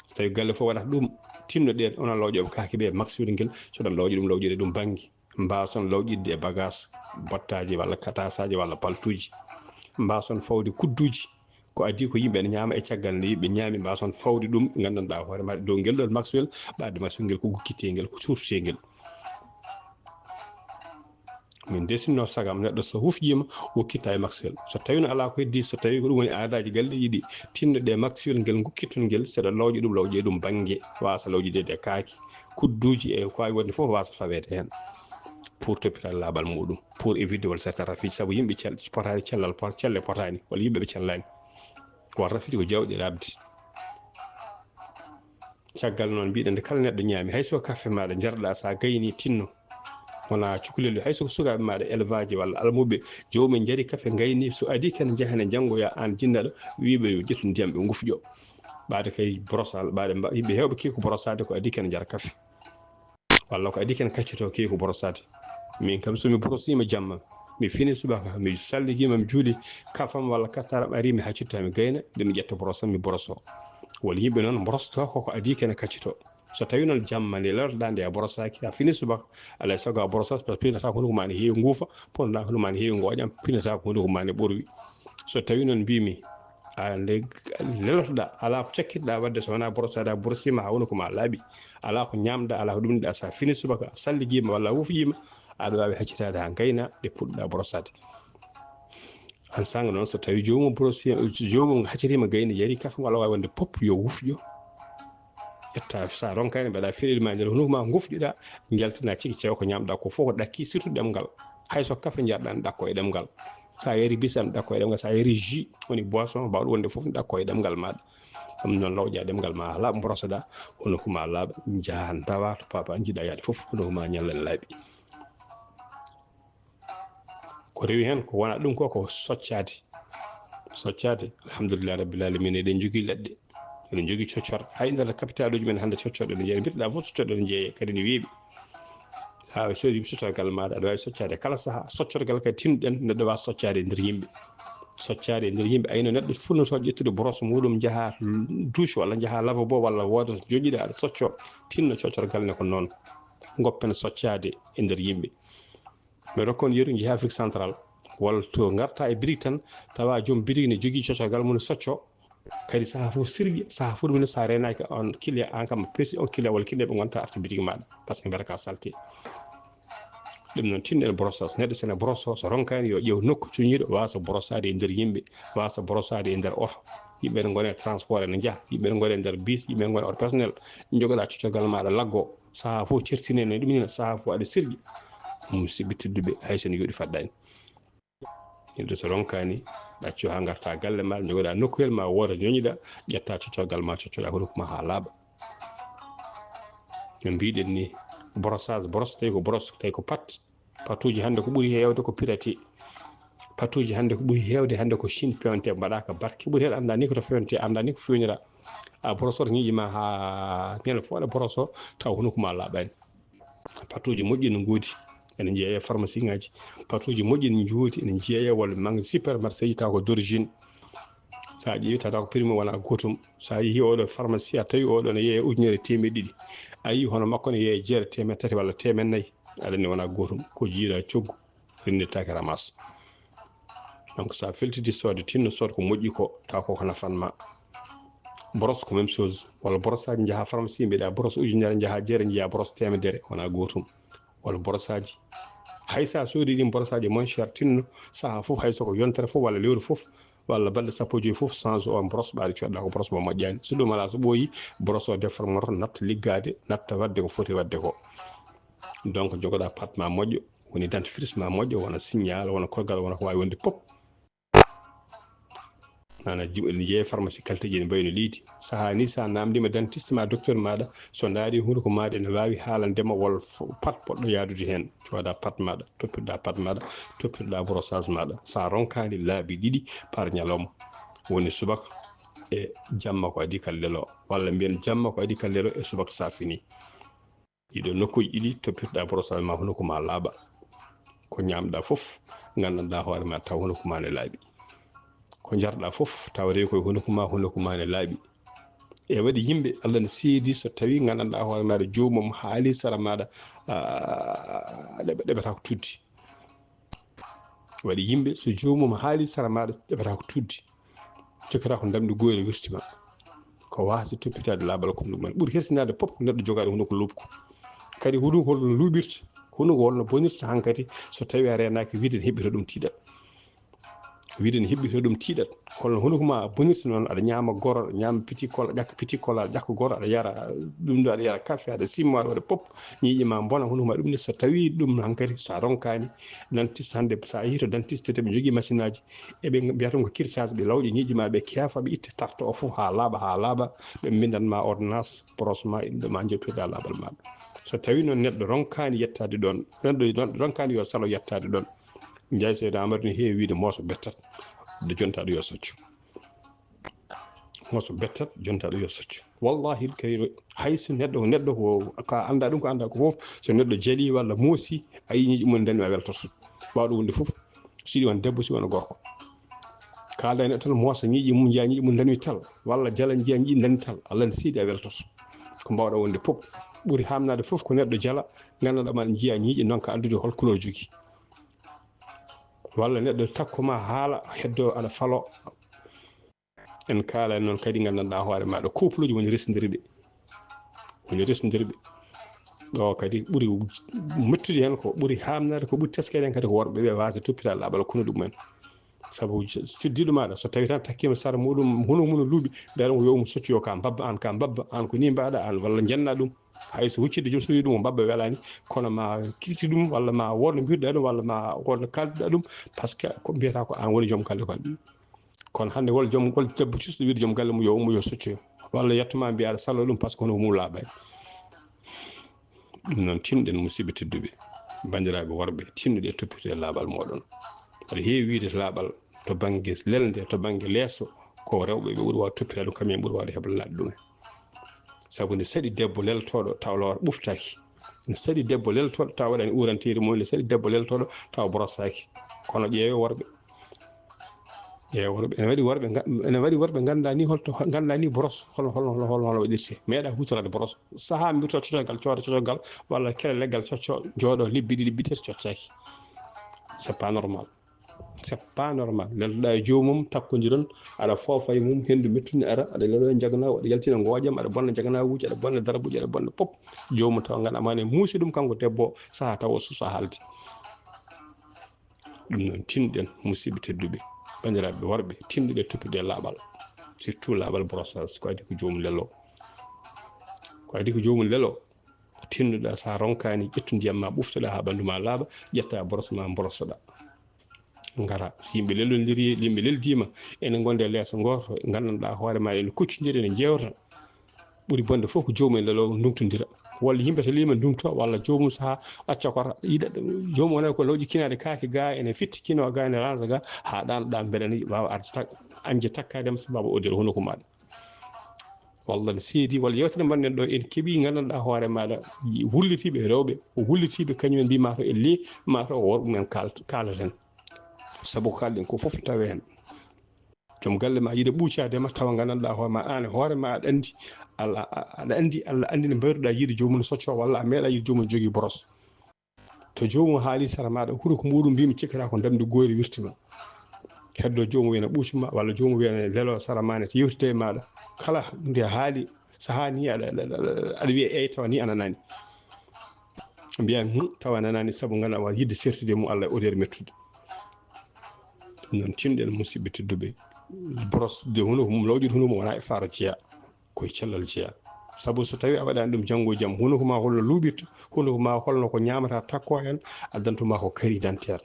So tawi galle fof waɗata ɗum, tinnoɗen onon lawƴooɓe kaake ɓe Maxwell ngel, so ɗon lawƴi ɗum, lawƴiɗe ɗum bannge. Mbaason lawƴitde e bagaas, bottaaji walla katasaaji walla paltuuji. Mbaason fawde kudduuji. Ko adii ko yimɓe ene ñaama e caggal nde yimɓe ñaami, mbaason fawde ɗum, nganndanɗaa hoore maaɗa dow ngel ɗon Maxwell, ɓaade Maxwell ngel ko gukkitee ngel, ko cuurtee ngel. Min de sinno sagam neɗɗo so wufƴiima, wukkitta e Maxwell. So tawii no alaa ko heddii, so tawii ko ɗum woni aadaaji galleeji ɗi, tinnoɗe Maxwell ngel, ngukkiton ngel, seɗa lawƴa ɗum, lawƴe ɗum bannge, waasa lawƴideede e kaake, kudduuji e ko waawi wonde fof waasa faweede heen. Pour toppitaade laaɓal muuɗum, pour éviter walla certains rafiiji, sabu yimɓe cal-, potaani cellal, pot-, celle potaani, walla yimɓe ɓe cellaani. Won rafiiji ko jawɗi laaɓdi. Caggal noon, mbiɗen nde kala neɗɗo ñaami, hay so ko kafe maaɗa njarɗaa, so a gaynii tinno, wona cukalel, hay so ko sukaaɓe maaɗa, élevage walla almuɓɓe, joomum en njari kafe ngayni, so adii ken njahane janngoya aan jinnaɗo, wiiɓe yo ƴettu ndiyam ɓe ngufƴo. Ɓaade kay borosal, ɓaade mba-, yimɓe heewɓe keewi ko borosaade ko adii ken njara kafe. Walla ko adii ken kaccitoo keewi ko borosaade. Min kam so mi borosiima jamma, mi fini subaka, mi salligiima, mi juuli, kafam walla kastaram arii, mi haccittaa, mi gayna, nde mi ƴetta borosam, mi boroso. Won yimɓe noon mborostoo ko ko adii ken kaccitoo. So tawii noon jamma nde leltoɗaa nde a borosaaki, a fini subaka, alaa e sago a borosaaki, par ce que pinata ko hunuko maa ne heewi nguufa, ponnoɗaa ko hunuko maa ne heewi ngooƴam, pinata ko hunuko maa ne ɓorwi. So tawii noon mbiimi, a nde leltoɗaa, alaa ko cakkitɗaa waɗde so wonaa borosaade, a borosiima haa hunuko maa laaɓi, alaa ko ñaamɗaa, alaa ko ɗumɗaa, so a fini subaka, a salligiima walla a wufƴiima, aɗa waawi haccitaade haa ngayna nde puɗɗaa borosaade. Aan saanga noon, so tawii joomum borosi-, joomum haccitiima gayni, yari kafe, walla waawi wonde pop, yo wufƴo. Ƴetta, so a ronkaani, mbaɗa feɗeli ma e nder hunuko ma, ngufƴuɗaa, njaltinaa ciki, cewa ko ñaamɗaa ko fof ko ɗakki, surtout ɗemngal. Hay so kafe njarɗaa, ɗakko e ɗemngal. So a yari bisam, ɗakko e ɗemngal. So a yari jus, woni boisson, baawɗo wonde fof, ɗakko e ɗemngal maaɗa. Ɗum noon, lawƴa ɗemngal ma haa laaɓa, mborosoɗaa, hunuko ma laaɓa, njaha, ndawa to papa njiɗa yahde fof, hunuko ma ñallan laaɓi. Ko rewi heen ko wona ɗum ko, ko soccaade. Soccaade, alhamdulillahi rabbil alamina, eɗen njogii leɗɗe, eɗen njogii coccorɗe. Hay nder capitaluuji men hannde coccorɗe ne jeeya, mbiytoɗaa fof coccorɗe ne jeeya, kadi ne weeɓi. Haa a soodii coccorgal maaɗa, aɗa waawi soccaade kala sahaa. Soccorgal kadi tinnoɗen, neɗɗo waawa soccaade e nder yimɓe. soccaade e nder yimɓe. Ayno neɗɗo funnotoo ƴettude brosse muɗum, njaha douche walla njaha lavabo walla wooda joƴƴiɗa aɗa socco, tinno coccorgal ne ko noon. Ngoppen soccaade e nder yimɓe. Mi rokka on yeru, njehi Afrique Central walla to ngarta e birig tan, tawa joom birig ne jogii coccorgal mum socco. Kadi saha fof sirƴe, saha fof ɗum ne sa renaki on client, an kam persi on client walla client ɓe gonta arti birig maɗa, parce que mbiyata ka salté. Ɗum noon tinno en brossage, neɗɗo sene brosso so ronkani yo ƴeew nokku cuñiɗo wasa brossade e nder yimɓe, wasa brossade e nder oto. Yimɓe ne gone e transport ene njaha, yimɓe ne gone e nder bis, yimɓe ne gone e oto personnel. Jogoɗa coccorgal maɗa laggo, saha fof certine ne ɗum ina, saha fof aɗa sirƴi. Musidɓe tedduɓe, hay sen yooɗi faddani. Yimɓe so ronkani, ɗacco ha garta galle ma, jogoɗa nokkuyel ma, wooda joñiɗa, ƴetta coccorgal ma, coccoɗa hunuko ma ha laaɓa. No mbiɗen ni, brossage, brosse tawi ko brosse, tawi ko pat. Patuji hannde ko ɓuri heewde ko pirate. Patuji hannde ko ɓuri heewde hannde ko Chine pewente, mbaɗaka barke. Ɓuri heewde annda ni ko to fewente, annda ni ko fewnira. A brosso to ñiiƴe ma ha ñande fof aɗa brosso, taw hunuko ma laaɓani. Patuji moƴƴi no ngoodi, ene jeeya e pharmacie ngaji. Patuji moƴƴi no njoodi, ene jeeya walla magasin supermarché ji taw ko d'origine. Sa ƴeewi tata ko prix mum wona gootum. Sa yeehi oɗo pharmacie a tawi oɗo ne yeeya ujunere e teemeɗɗe ɗiɗi. A yii hono makko ne yeeya jeere teemeɗɗe tati walla teemeɗɗe nayi. Aɗa anndi wona gootum. Ko jiiɗa coggu, rennirtaake ramas. Donc sa feltidi soode, tinno sood ko moƴƴi ko, taw koko nafan ma. Brosse ko même chose. Walla brossage njaha pharmacie mbiɗa brosse ujunere, njaha jeere njiya brosse teemedere, wona gootum. Walla brossage. Hay sa soodi ɗin brossage moins cher, tinno saha fof, hay soko yontere fof walla lewru fof walla balɗe sappo e joyi fof, change on brosse ɓaade coɗɗa ko brosse mo moƴƴani. So ɗum ala, so ɓooyi, brosse o déforme oto, natta liggaade, natta wadde ko foti wadde ko. Donc jogoɗa pat ma moƴƴo, woni dentifrice ma moƴƴo, wona signal, wona korgal, wona ko wawi wonde pop. Ana jiɓa ene jeeya pharmacie qualité ji ene mbayi no leydi. Saha ni sa namdima dentiste ma docteur maɗa, so ndaari hunuko maɗa ene wawi haalandema wol fo-, pat poɗɗo yaadude hen. Coda pat maɗa, toppitoɗa pat maɗa, toppitoɗa brossage maɗa. Sa ronkani laabi ɗiɗi par ñalawma, woni subaka e jamma ko adi kal lelo, walla mbiyen jamma ko adi kal lelo e subaka sa fini. Ɗiɗo nokkuji ɗiɗi toppitoɗa brossage ma hunuko ma laaɓa. Ko ñamɗa fof, gandanɗa hoore ma taw hunuko ma ne laaɓi. Ko jarɗa fof taw rewi koye hunuko ma, hunuko ma ne laaɓi. E waɗi yimɓe Allah ne seedi so tawi gandanɗa hoore maɗa joomum haali sara maɗa, ah, ɗeɓe-, ɗeɓata ko tuddi. Waɗi yimɓe so joomum haali sara maɗa ɗeɓata ko tuddi. Jokkata ko ndamɗi goyre wirtima. Ko wasde toppitade laaɓal ko ɗum en. Ɓuri hersinade pop ko neɗɗo jogaade hunuko lobku. Kadi hunuko holno luuɓirta, hunuko holno bonirta hankadi so tawi a renaki wiide ne heɓɓita ɗum tiiɗat. Wiide ne heɓɓita ɗum tiiɗat. Holno hunuko ma bonirta noon, aɗa ñaama goro, aɗa ñaama petit cola, aɗa ƴakka petit cola, aɗa ƴakka goro, aɗa yara ɗum ɗo, aɗa yara café, aɗa simma, aɗa waɗa pop, ñiiƴe ma bona, hunuko ma ɗum ne so tawi ɗum hankadi so a ronkani dentiste hannde, so a yehi to dentiste, to ɓe njogii machine aji, eɓe mbiyata ko curetage, ɓe lawƴa ñiiƴe ma, ɓe keefa, ɓe itta tarte o fof haa laaɓa, haa laaɓa, ɓe mbindan ma ordonnance, brosse ma, inɗe ma, njettoɗa laaɓal maɗa. So tawi noon neɗɗo ronkani yettade ɗon, neɗɗo ron-, ronkani yo salo yettade ɗon, Njaay Seydi Amadu ne heewi wiide mooso bettat, nde jonta ɗo yo soccu. Mooso bettat, jonta ɗo yo soccu. Wallahi karim, hay so neɗɗo, neɗɗo ko, ka annda ɗum, ko annda ko fof, so neɗɗo jali walla moosi, a yii ñiiƴe mum ndanmi a weltoto. Ɓawɗo wonde fof, siɗi won debbo, si won gorko. Kaalda e neɗɗo tan moosa ñiiƴe mum, njiya ñiiƴe mum ndanmi tal, walla jala njiya ñiiƴe ndanmi tal, Allah ne seedi a weltoto. Ko mbawɗa wonde fof, ɓuri hamnade fof ko neɗɗo jala, gandanɗa ma njiya ñiiƴe, ndonka anndude hol couleur jogii. Walla neɗɗo takko ma haala, heddo aɗa falo. En kaalani noon kadi, nganndanɗaa hoore maaɗa, couple uji woni resndirɓe, woni resndirɓe. Ɗo kadi ɓuri mettude heen, ko ɓuri haamnaade, ko ɓuri teskede heen kadi ko worɓe ɓe waasde toppitaade laaɓal kono ɗum en. Sabu cuddiiɗo maaɗa, so tawii tan takkiima sara muɗum, hono mum no luuɓi, mbiyaɗon ko yo omo soccu, yo ka mbabba, aan ka mbabba, aan ko nii mbaɗa, aan walla njenna ɗum. Hay so huccitde joom suudu ɗum, o mbabba welaani, kono ma kirsi ɗum, walla ma won no mbirɗa ɗum, walla ma won no kaalduɗa ɗum, parce que ko mbiyata ko aan woni joom galle kon. Kono hannde wol joom, wol debbo cuusɗo wiide joom galle mum yo ummo yo soccoyo, walla yettoma mbiya aɗa salo ɗum, parce que hono mum laaɓani. Ɗum noon tinɗen, musidɓe tedduɓe, banndiraaɓe worɓe, tinnuɗe e toppitde laaɓal mooɗon. Aɗa heewi wiide laaɓal to bannge lelnde, to bannge leeso, ko rewɓe ɓe ɓuri waaw toppitade ɗum, kamɓe ɓuri waawde heblanaade ɗum. Sabu ne saɗi debbo leltooɗo taw lowata ɓuftaaki. Ne saɗi debbo leltooɗo taw waɗani uranteeri mum, ne saɗi debbo leltooɗo taw borossaaki. Kono ƴeewe worɓe. E worɓe ene waɗi worɓe nga- ene waɗi worɓe ngannda ni holto ngannda ni boros hol hol hol hol hol waɗirte, meeɗa hutorade boros. Saha mbirto cotogal, cooda cotogal walla kele leggal cocco, jooɗo lebbi ɗiɗi bitete cottaki. C'est pas normal. C'est pas normal. Lelɗa e joomum, takkodiron, aɗa foofa e mum, hendu mettude ara, aɗa lelo e jagna, waɗa yaltina ngoƴam, aɗa bonna jagnawuji, aɗa bonna darabuji, aɗa bonna pop. Joomum tawa ngana amane muusi ɗum kanko debbo, saha tawa susa haalde. Ɗum noon, tinɗen, musidɓe tedduɓe, bandiraɓe worɓe, tinɗuɗe toppitde laaɓal, surtout laaɓal brossage. Ko adi ko joomum lelo. Ko adi ko joomum lelo. Tinɗuɗa, sa ronkani ƴettu ndiyam ma, ɓuftoɗa ha ɓandu ma laaɓa, ƴetta boros ma, borosoɗa. Ngara, so yimɓe lelondiri, yimɓe leldima, ene gonde leeso goto, gandanɗa hoore ma ene kuccodiri, ene jewta. Ɓuri bonde fof ko joomum en lelo ndumtodira. Walla yimɓe to lima ndumto, walla joomum saha acca kota yiɗa, joomum wona ko lawƴi kinade kaake ga, ene fitti kino ga, ene ransa ga, ha ɗanoɗa beɗa ni wawa arde tak-, anje takkadema sababu odeur hunuko maɗa. Walla ne seedi, walla yewtere mbaɗɗen ɗo, en keeɓi gandanɗa hoore maɗa, wullitiɓe rewɓe, wullitiɓe kañum en mbi ma to e lii, ma to ko worɓe mumen kal-, kalaten. Sabu ko kalɗen ko fof ne tawe hen. Joom galle ma yiɗa ɓuucade ma tawa gandanɗa hoore ma, an e hoore ma aɗa andi, Allah, a-, aɗa andi, Allah andi no mbayruɗa yiide joomum socco, walla a meeɗa yiide joomum jogui boros. To joomum haali sara maɗa, huɗo ko muɗum mbimi cikkata ko ndamdi goyri wirtima. Heddo joomum wiyana ɓuucuma, walla joomum wiyana lelo sara ma ne, to yewtide e maɗa. Kala nde haali, saha ni aɗa, aɗa, aɗa, aɗa wiya eyyi tawa ni a nanani. Mbiya, "Hmm, tawa a nanani sabu ngana wa yidde sertude e mum Allah e odeur mettude." Ɗum noon tinɗen musidɓe tedduɓe. Boros de hunuko mum, lawƴude hunuko mum wona e faaro jeeya. Koye cellal jeeya. Sabu so tawi a waɗani ɗum janngo e jam, hunuko ma holno luuɓirta, hunuko ma holno ko ñamata takko hen, addantuma ko carte d'identité.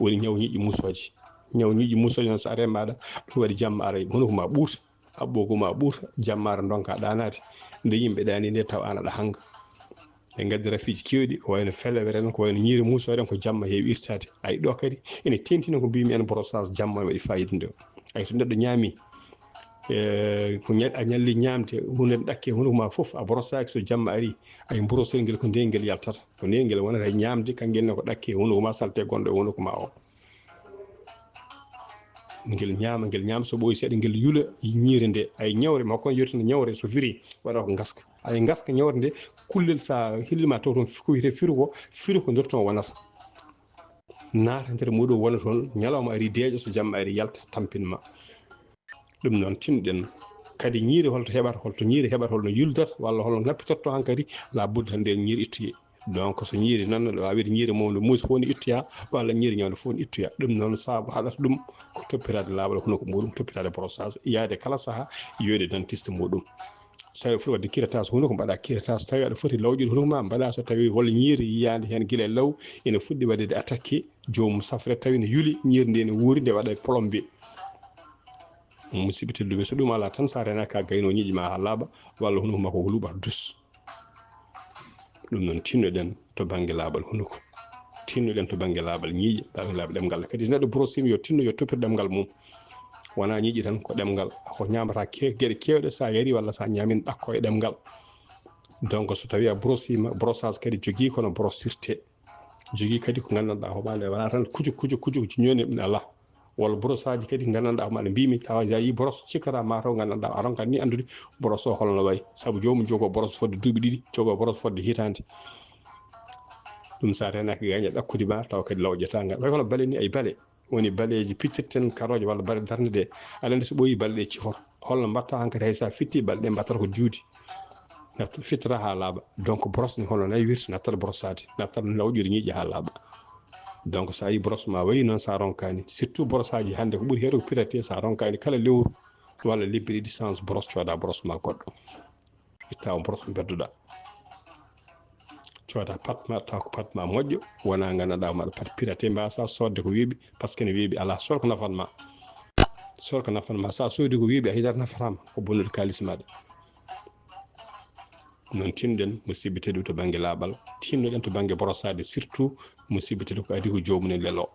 Woni ñaw ñiiƴi muusooji. Ñaw ñiiƴi muusooji noon so ari e maɗa, ɗum waɗi jamma ara, hunuko ma ɓuurta, aɓɓogo ma ɓuurta, jamma ara ndonka ɗanade. Nde yimɓe ɗani nde taw an aɗa hanga. Ɓe gaddi rafiiji kewɗi, ko wayno feleɓeren, ko wayno ñiiri muusoren, ko jamma heewi irtade. Ay ɗo kadi, ene tentina ko mbimi en brossage jamma waɗi fayida nde. Ay to neɗɗo ñaami, e, ko ña-, a ñalli ñamde, hunde ne ɗakke hunuko ma fof, a brossaki so jamma ari, ay brossel ngel ko nde ngel yaltata. Ko nde ngel wonata e ñamde, kangel ne ko ɗakke hunuko ma, salte gonɗo e hunuko ma o. Ngel ñaama, ngel ñaama, so ɓooyi seeɗa, ngel yula ñiiri nde. Ay ñawre, ma kon yewtino ñawre, so firi, waɗa ko ngaska. Ay ngaska ñawre nde, kullel sa hillima taw toon ko wiyete firi ko, firi ko nder toon wonata. Naata nder muɗum wona toon, ñalawma ari deeƴa, so jamma ari yalta, tampin ma. Ɗum noon tinɗen. Kadi ñiiri holto heɓata, holto ñiiri heɓata, holno yuldata, walla holno ngappitotto hankadi, la budda tan nden ñiiri ittoye. Donc, so ñiiri nan, no waawirde ñiiri mawde muusi fof ne ittoya, walla ñiiri ñawde fof ne ittoya. Ɗum noon, sabu haɗata ɗum ko toppitaade laaɓal hunuko muɗum, toppitaade brossage, yaade kala saha, yiyoyde dentiste muɗum. So tawi foti waɗde curettage hunuko, mbaɗa curettage. So tawi aɗa foti lawƴude hunuko ma, mbaɗa. So tawi walla ñiiri yiyaande heen gila e law, ene fuɗɗi waɗde attaqué, joomum safre tawi ne yuli, ñiiri ndi ne wuuri, nde waɗa plombé. Musidɓe tedduɓe, so ɗum alaa tan, so a renaaki a gayno ñiiƴe ma haa laaɓa, walla hunuko ma ko luuɓata dus. Ɗum noon, tinnoɗen to bannge laaɓal hunuko. Tinnoɗen to bannge laaɓal ñiiƴe, bannge laaɓal ɗemngal. Kadi, so neɗɗo brosima, yo tinno, yo toppir ɗemngal mum. Wonaa ñiiƴe tan, ko ɗemngal. Ko ñaamata ke-, geɗe keewɗe, so a yari walla so a ñaami, ɗakko e ɗemngal. Donc, so tawi a brosima, brossage kadi jogii kono brossirte. Jogii kadi ko nganndanɗaa hoɓaande, wonaa tan kujuk, kujuk, kujuk, ñooni ɗum alaa. Walla brossaaji kadi nganndanɗaa hoɓaande mbimi, tawa so a yii boros cikkata ma taw nganndanɗaa a ronkat ni anndude boros o holno wayi. Sabu joomum jogoo boros fodde duuɓi ɗiɗi, jogoo boros fodde hitaande. Ɗum so a renaaki gañe ɗakkudi ma taw kadi lawƴataa ngal. Way kono bale ni, ay bale. Woni baleeji pittirten karooje walla bale darnde ɗe. Aɗa anndi so ɓooyi bale ɗe cifoto. Holno mbatta hankadi hay so a fitti bale ɗe mbattata ko juuti. Natta, fittata haa laaɓa. Donc boros ni holno naywirta, nattat borosade, nattat lawƴude ñiiƴe haa laaɓa. Donc so a yii boros ma wayi noon so a ronkani, surtout borosaaji hannde ko ɓuri heewde ko pirate, so a ronkani kala lewru walla lebbi ɗiɗi change boros, cooda boros ma goɗɗo. Itta o boros ko mbedduɗa. Cooda pat ma, taw ko pat ma moƴƴo, wona nganndanɗaa maɗa pat pirate, mbasa soodde ko weeɓi, parce que ne weeɓi alaa, sood ko nafan ma. Sood ko nafan ma, so a soodi ko weeɓi a hidat nafatama, ko bonnude kaalis maɗa. Noon tinɗen, musidɓe tedduɓe to bannge laaɓal, tinnoɗen to bannge borosade, surtout musidɓe tedduɓe ko adi ko joomum en lelo.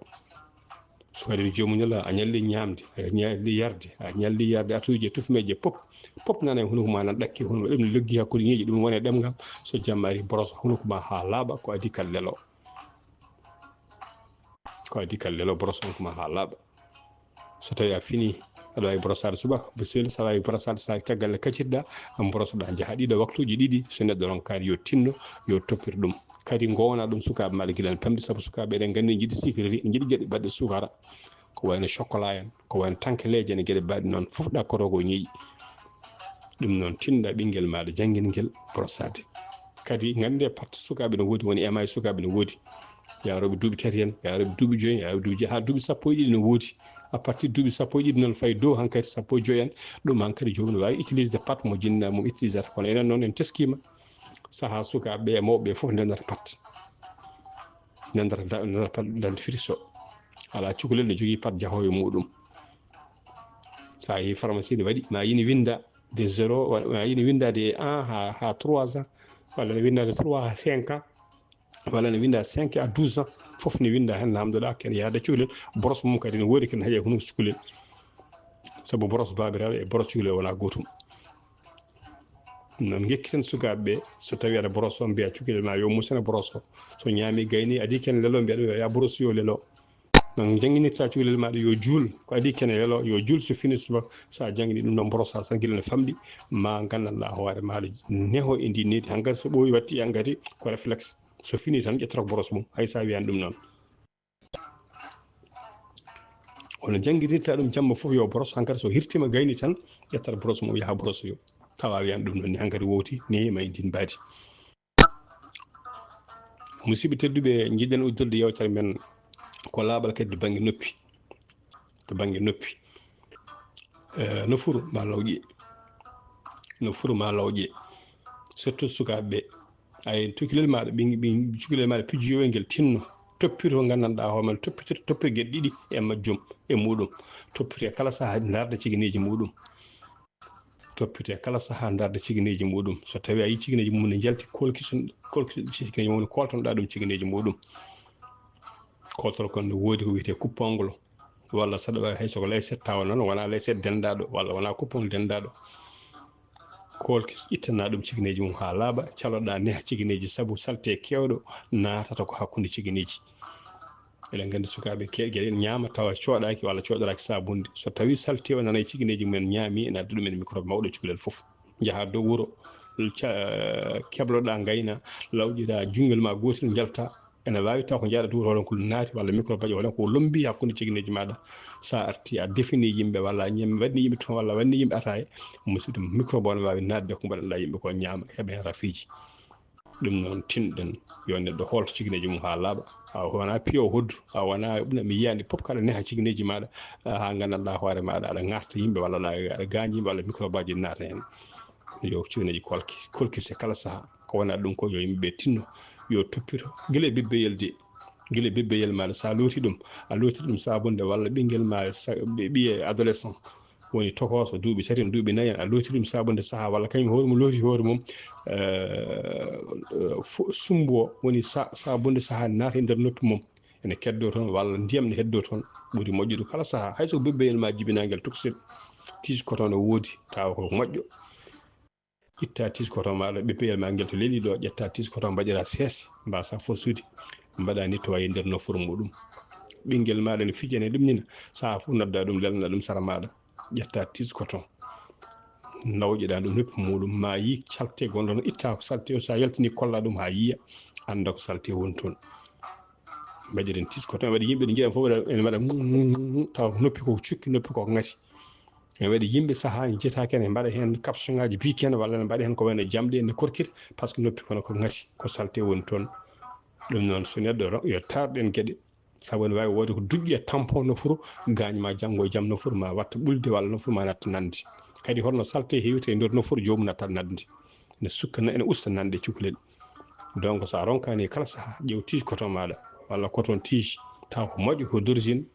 So waɗi joomum ñala, a ñalli ñaamde, a ñalli yarde, a ñalli yarde atuuje, tufmeeje, pop, pop nana e hunuko ma, nan ɗakke hunuko, ɗum ne loggi hakkunde ñiiƴe, ɗum woni e ɗemngal. So jamma ari, boros hunuko ma haa laaɓa, ko adi kal lelo. Ko adi kal lelo, boros hunuko ma haa laaɓa. So tawi a fini, aɗa wawi brosaade subaka, bisimilla. So a wawi brosaade, sa caggal nde kaccirɗa, a brosoɗa, jaha ɗiɗo waktuji ɗiɗi. So neɗɗo ronkaani, yo tinno, yo toppir ɗum. Kadi ngowna ɗum sukaaɓe maɗa gila no tamdi, sabu sukaaɓe eɗen nganndi jiɗi sikiriri, jiɗi geɗe baɗɗe sukara, ko wayno chocolat en, ko wayno tankeleeje en, geɗe baɗɗe noon fof ɗakkotoo ko ñiiƴi. Ɗum noon, tinɗa ɓinngel maɗa janngingel brosaade. Kadi ngannde pat sukaaɓe no woodi, woni ema e sukaaɓe no woodi. Yaarooɓe duuɓi tati en, yaarooɓe duuɓi joyi, yaarooɓe duuɓi jeetati, haa duuɓi sappo e ɗiɗi no woodi. À partir duuɓi sappo e ɗiɗi noon fayi dow hankadi sappo e joyi en, ɗum hankadi joomum no waawi utilisde pat mo jinnaa mum utilisata. Kono enen noon en teskiima sahaa sukaaɓe ɓe e mawɓe ɓe fof ndennata pat. Ndennata da-, ndennata pat dentifrice o. Alaa cukalel no jogii pat jahoowo e muɗum. So a yehii pharmacie ne waɗi, ma yini winnda de zéro, wa-, ma yini winnda de un haa, haa trois ans, walla ne winnda de trois haa cinq ans, walla ne winnda cinq à douze ans, fof ne winnda heen, namdoɗa ken yaada cukalel, brosse mum kadi ne woodi ken haƴa hunu cukalel. Sabu brosse babiraɗo e brosse cukalel wona gootum. Noon ngekkiten sukaaɓe ɓe, so tawi aɗa brosse o, mbiya cukalel ma yo musane brosse o. So ñaami gayni, adi ken lelo, mbiya ɗum yo ya brosse yo lelo. Noon jannginirta cukalel maɗa yo juul, ko adi ken lelo, yo juul, so fini subaka, so a janngini ɗum noon brosse tan gila no famɗi, ma nganndanɗa hoore maɗa neho e ndi nedi. Hankadi so ɓooyi watti hankadi ko réflexe. So fini tan ƴettata ko brosse mum, hay sa wiyani ɗum noon. Hono janngirirta ɗum jamma fof yo brosse, hankadi so hirtima gayni tan ƴettata brosse mum yaha brosse yo. Tawa wiyani ɗum noon ni hankadi wowti, nehima e ndin mbaadi. Musidɓe tedduɓe, jiɗɗen uddirde yewtere men ko laaɓal kadi to bannge noppi. To bannge noppi. Eh, no furu ma lawƴe. No furu ma lawƴe. Surtout sukaaɓe ɓe. Ay, cukalel maɗa, ɓin, ɓin, cukalel maɗa pijjoyngel tinno. Toppir ko nganndanɗa hoore ma, toppir, toppir geɗe ɗiɗi e majjum, e muɗum. Toppir e kala saha ndarda cigineeji muɗum. Toppite kala saha ndarda cigineeji muɗum. So tawi a yi cigineeji mum ne njalti, kolki sun, kolki cigineeji mum, koltonɗa ɗum cigineeji muɗum. Kotol kon ne woodi ko wiyetee coupe-ongle, walla saɗa wawi hay soko lay set tawa noon, wona lay set dendaɗo, walla wona coupe-ongle dendaɗo. Kolki ittana ɗum cigineeji mum ha laaɓa, caloɗa neha cigineeji, sabu salte kewɗo naatata ko hakkunde cigineeji. Eɗen nganndi sukaaɓe ke-, geɗe ene ñaama tawa cooɗaaki walla cooɗoraaki saabunde. So tawi salte o nana e cigineeji mumen ñaami, ene adda ɗumen microbe mawɗo e cukalel fof. Njaha dow wuro, ca-, kebloɗa ngayna, lawƴira junngel ma gootel njalta, ene waawi taw ko njaaɗa dow wuro hono ko naati walla microbe aji walla ko lombi hakkunde cigineeji maɗa. Sa arti a defini yimɓe walla a ñam-, waɗni yimɓe toon walla waɗni yimɓe ataaya, musidɗo microbe o ne waawi naatde ko mbaɗanɗa yimɓe ko ñaama, heɓa heen rafiiji. Ɗum noon tinɗen yo neɗɗo hoolto cigineeji mum haa laaɓa. A wona piyo hoddu, a wona ɓuna mi yiyani pop kaɗa neha cigineeji maɗa, haa nganndanɗa hoore maɗa aɗa ngarta yimɓe walla aɗa, aɗa gaañi yimɓe walla microbe aji naata heen. Yo cigineeji kolki, kolki se kala saha. Ko wona ɗum ko yo yimɓe ɓe tinno, yo toppito. Gila e bebbeyel de, gila e bebbeyel maɗa, sa looti ɗum, a looti ɗum sabunde walla ɓinngel ma sa-, ɓi-, ɓiye adolescent. Woni tokooso duuɓi tati en, duuɓi nayi en, a looti ɗum sabunde saha walla kañum hoore mum looti hoore mum, eh, eh, fo-, sumbo woni sa-, sabunde saha naata e nder noppi mum. Ene keddo toon walla ndiyam ne heddo toon, ɓuri moƴƴude kala saha. Hay so bebbeyel ma jibinagel tokosel, tige coton no woodi, tawa ko moƴƴo. Itta tige coton maɗa, bebbeyel ma ngel to leeli ɗo, ƴetta tige coton mbaɗira seese, mbasa fosude, mbaɗa nettoyé nder nofuru muɗum. Ɓinngel maɗa ne fijane ɗum nina, saha fof nodda ɗum, lelna ɗum sara maɗa, ƴetta tige coton, nawƴeɗa ɗum noppi muɗum, ma yi salte gonɗo ɗon, itta ko salte o, sa yaltini kolla ɗum ha yiya, annda ko salte woni toon. Mbaɗiren tige coton, waɗi yimɓe ɗo njiɗan fof waɗa, ene waɗa mm, mm, mm, tawa ko noppi ko cukki, noppi ko ŋati. Ene waɗi yimɓe saha en jiyata ken, ene mbaɗa heen caption ngaji biiki en, walla ene mbaɗa heen ko wayno jamɗe, ene korkita, par ce que noppi kono ko ŋati, ko salte woni toon. Ɗum noon, so neɗɗo ro-, yo taarɗen geɗe, sabu ene waawi wonde ko duƴƴe tampon nofuru, gaañ ma janngo e jam nofuru ma watta ɓulde walla nofuru ma natta nande. Kadi holno salte heewirta e nder nofuru, joomum natta nande. Ene sukka, ene usta nanɗe cukalel. Donc, so a ronkaani kala saha, ƴeew tige coton maɗa, walla coton tige, taw ko moƴƴo, ko d'origine,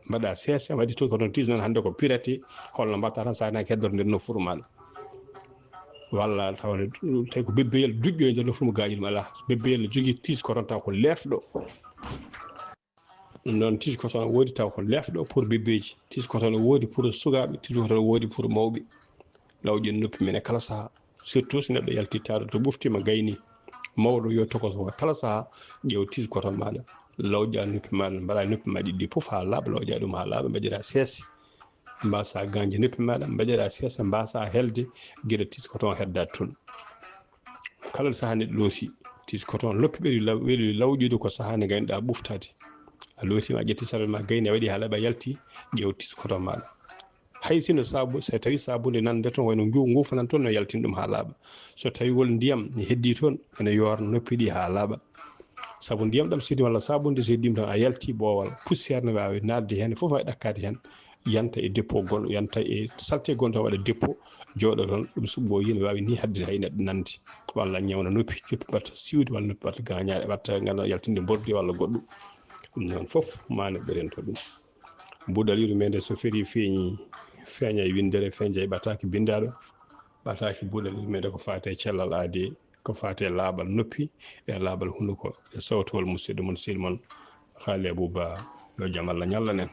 mbaɗa seese, waɗi to coton tige noon, hannde ko piraté, holno mbaɗta tan, sa naaki heddorde nder nofuru maɗa. Walla tawa ne, tawi ko bebbeyel duƴƴo e nder nofuru mo gaañi ɗum, alaa. Bebbeyel ne jogii tige coton taw ko leefɗo. Ɗum noon, tige coton woodi taw ko leefɗo pour bébéji. Tige coton woodi pour sukaaɓe, tige coton woodi pour mawɓe. Lawƴen noppi men e kala saha. Surtout so neɗɗo yalti taado to ɓoftima gayni. Mawɗo yo tokos mo kala saha, ƴeew tige coton maɗa. Lawƴa noppi maɗa, mbaɗa noppi ma ɗiɗi fof ha laaɓa, lawƴa ɗum ha laaɓa, mbaɗira seese. Mbasa ganje noppi maɗa, mbaɗeɗa sesa, mbasa helde, geɗe tiskoton hedda toon. Kala saha neɗɗo loosi, tiskoton noppi ɓeɗi law-, weeli lawƴude ko saha nde gaynoɗa ɓuftade. A loosima, a ƴetti sarel ma gayni, a waɗi ha laaɓa, yalti, ƴeew tiskoton maɗa. Hay sino sabu, so tawi sabunde nande toon, wayno ngu-, ngufanan toon, no yaltin ɗum ha laaɓa. So tawi wol ndiyam ne heddi toon, ene yoorna noppi ɗi ha laaɓa. Sabu ndiyam ɗam sidi walla sabunde so heddima tan, a yalti boowal, poussière ne wawi nadde hen, fof wawi ɗakkade hen, yanta e dépôt gonɗo, yanta e saleté gonɗo toon, waɗa dépôt, jooɗo toon, ɗum suɓɓo yino wawi ni hadde hay neɗɗo nandi, walla ñawna noppi, noppi batta siwde, walla noppi batta gañaɗe, batta ngana yaltinde mbordi walla goɗɗum. Ɗum noon fof ma neɗɗo rento ɗum. Buuɗal yurmeende so ferii feeñi, feeña e winndere, feeña e ɓataake binndaɗo, ɓataake buuɗal yurmeende ko faati e cellal aadi, ko faati e laaɓal noppi, e laaɓal hunuko, e sawtowol musidɗo mon, sehil mon, Haali Abuba, yo jam Allah ñallan en.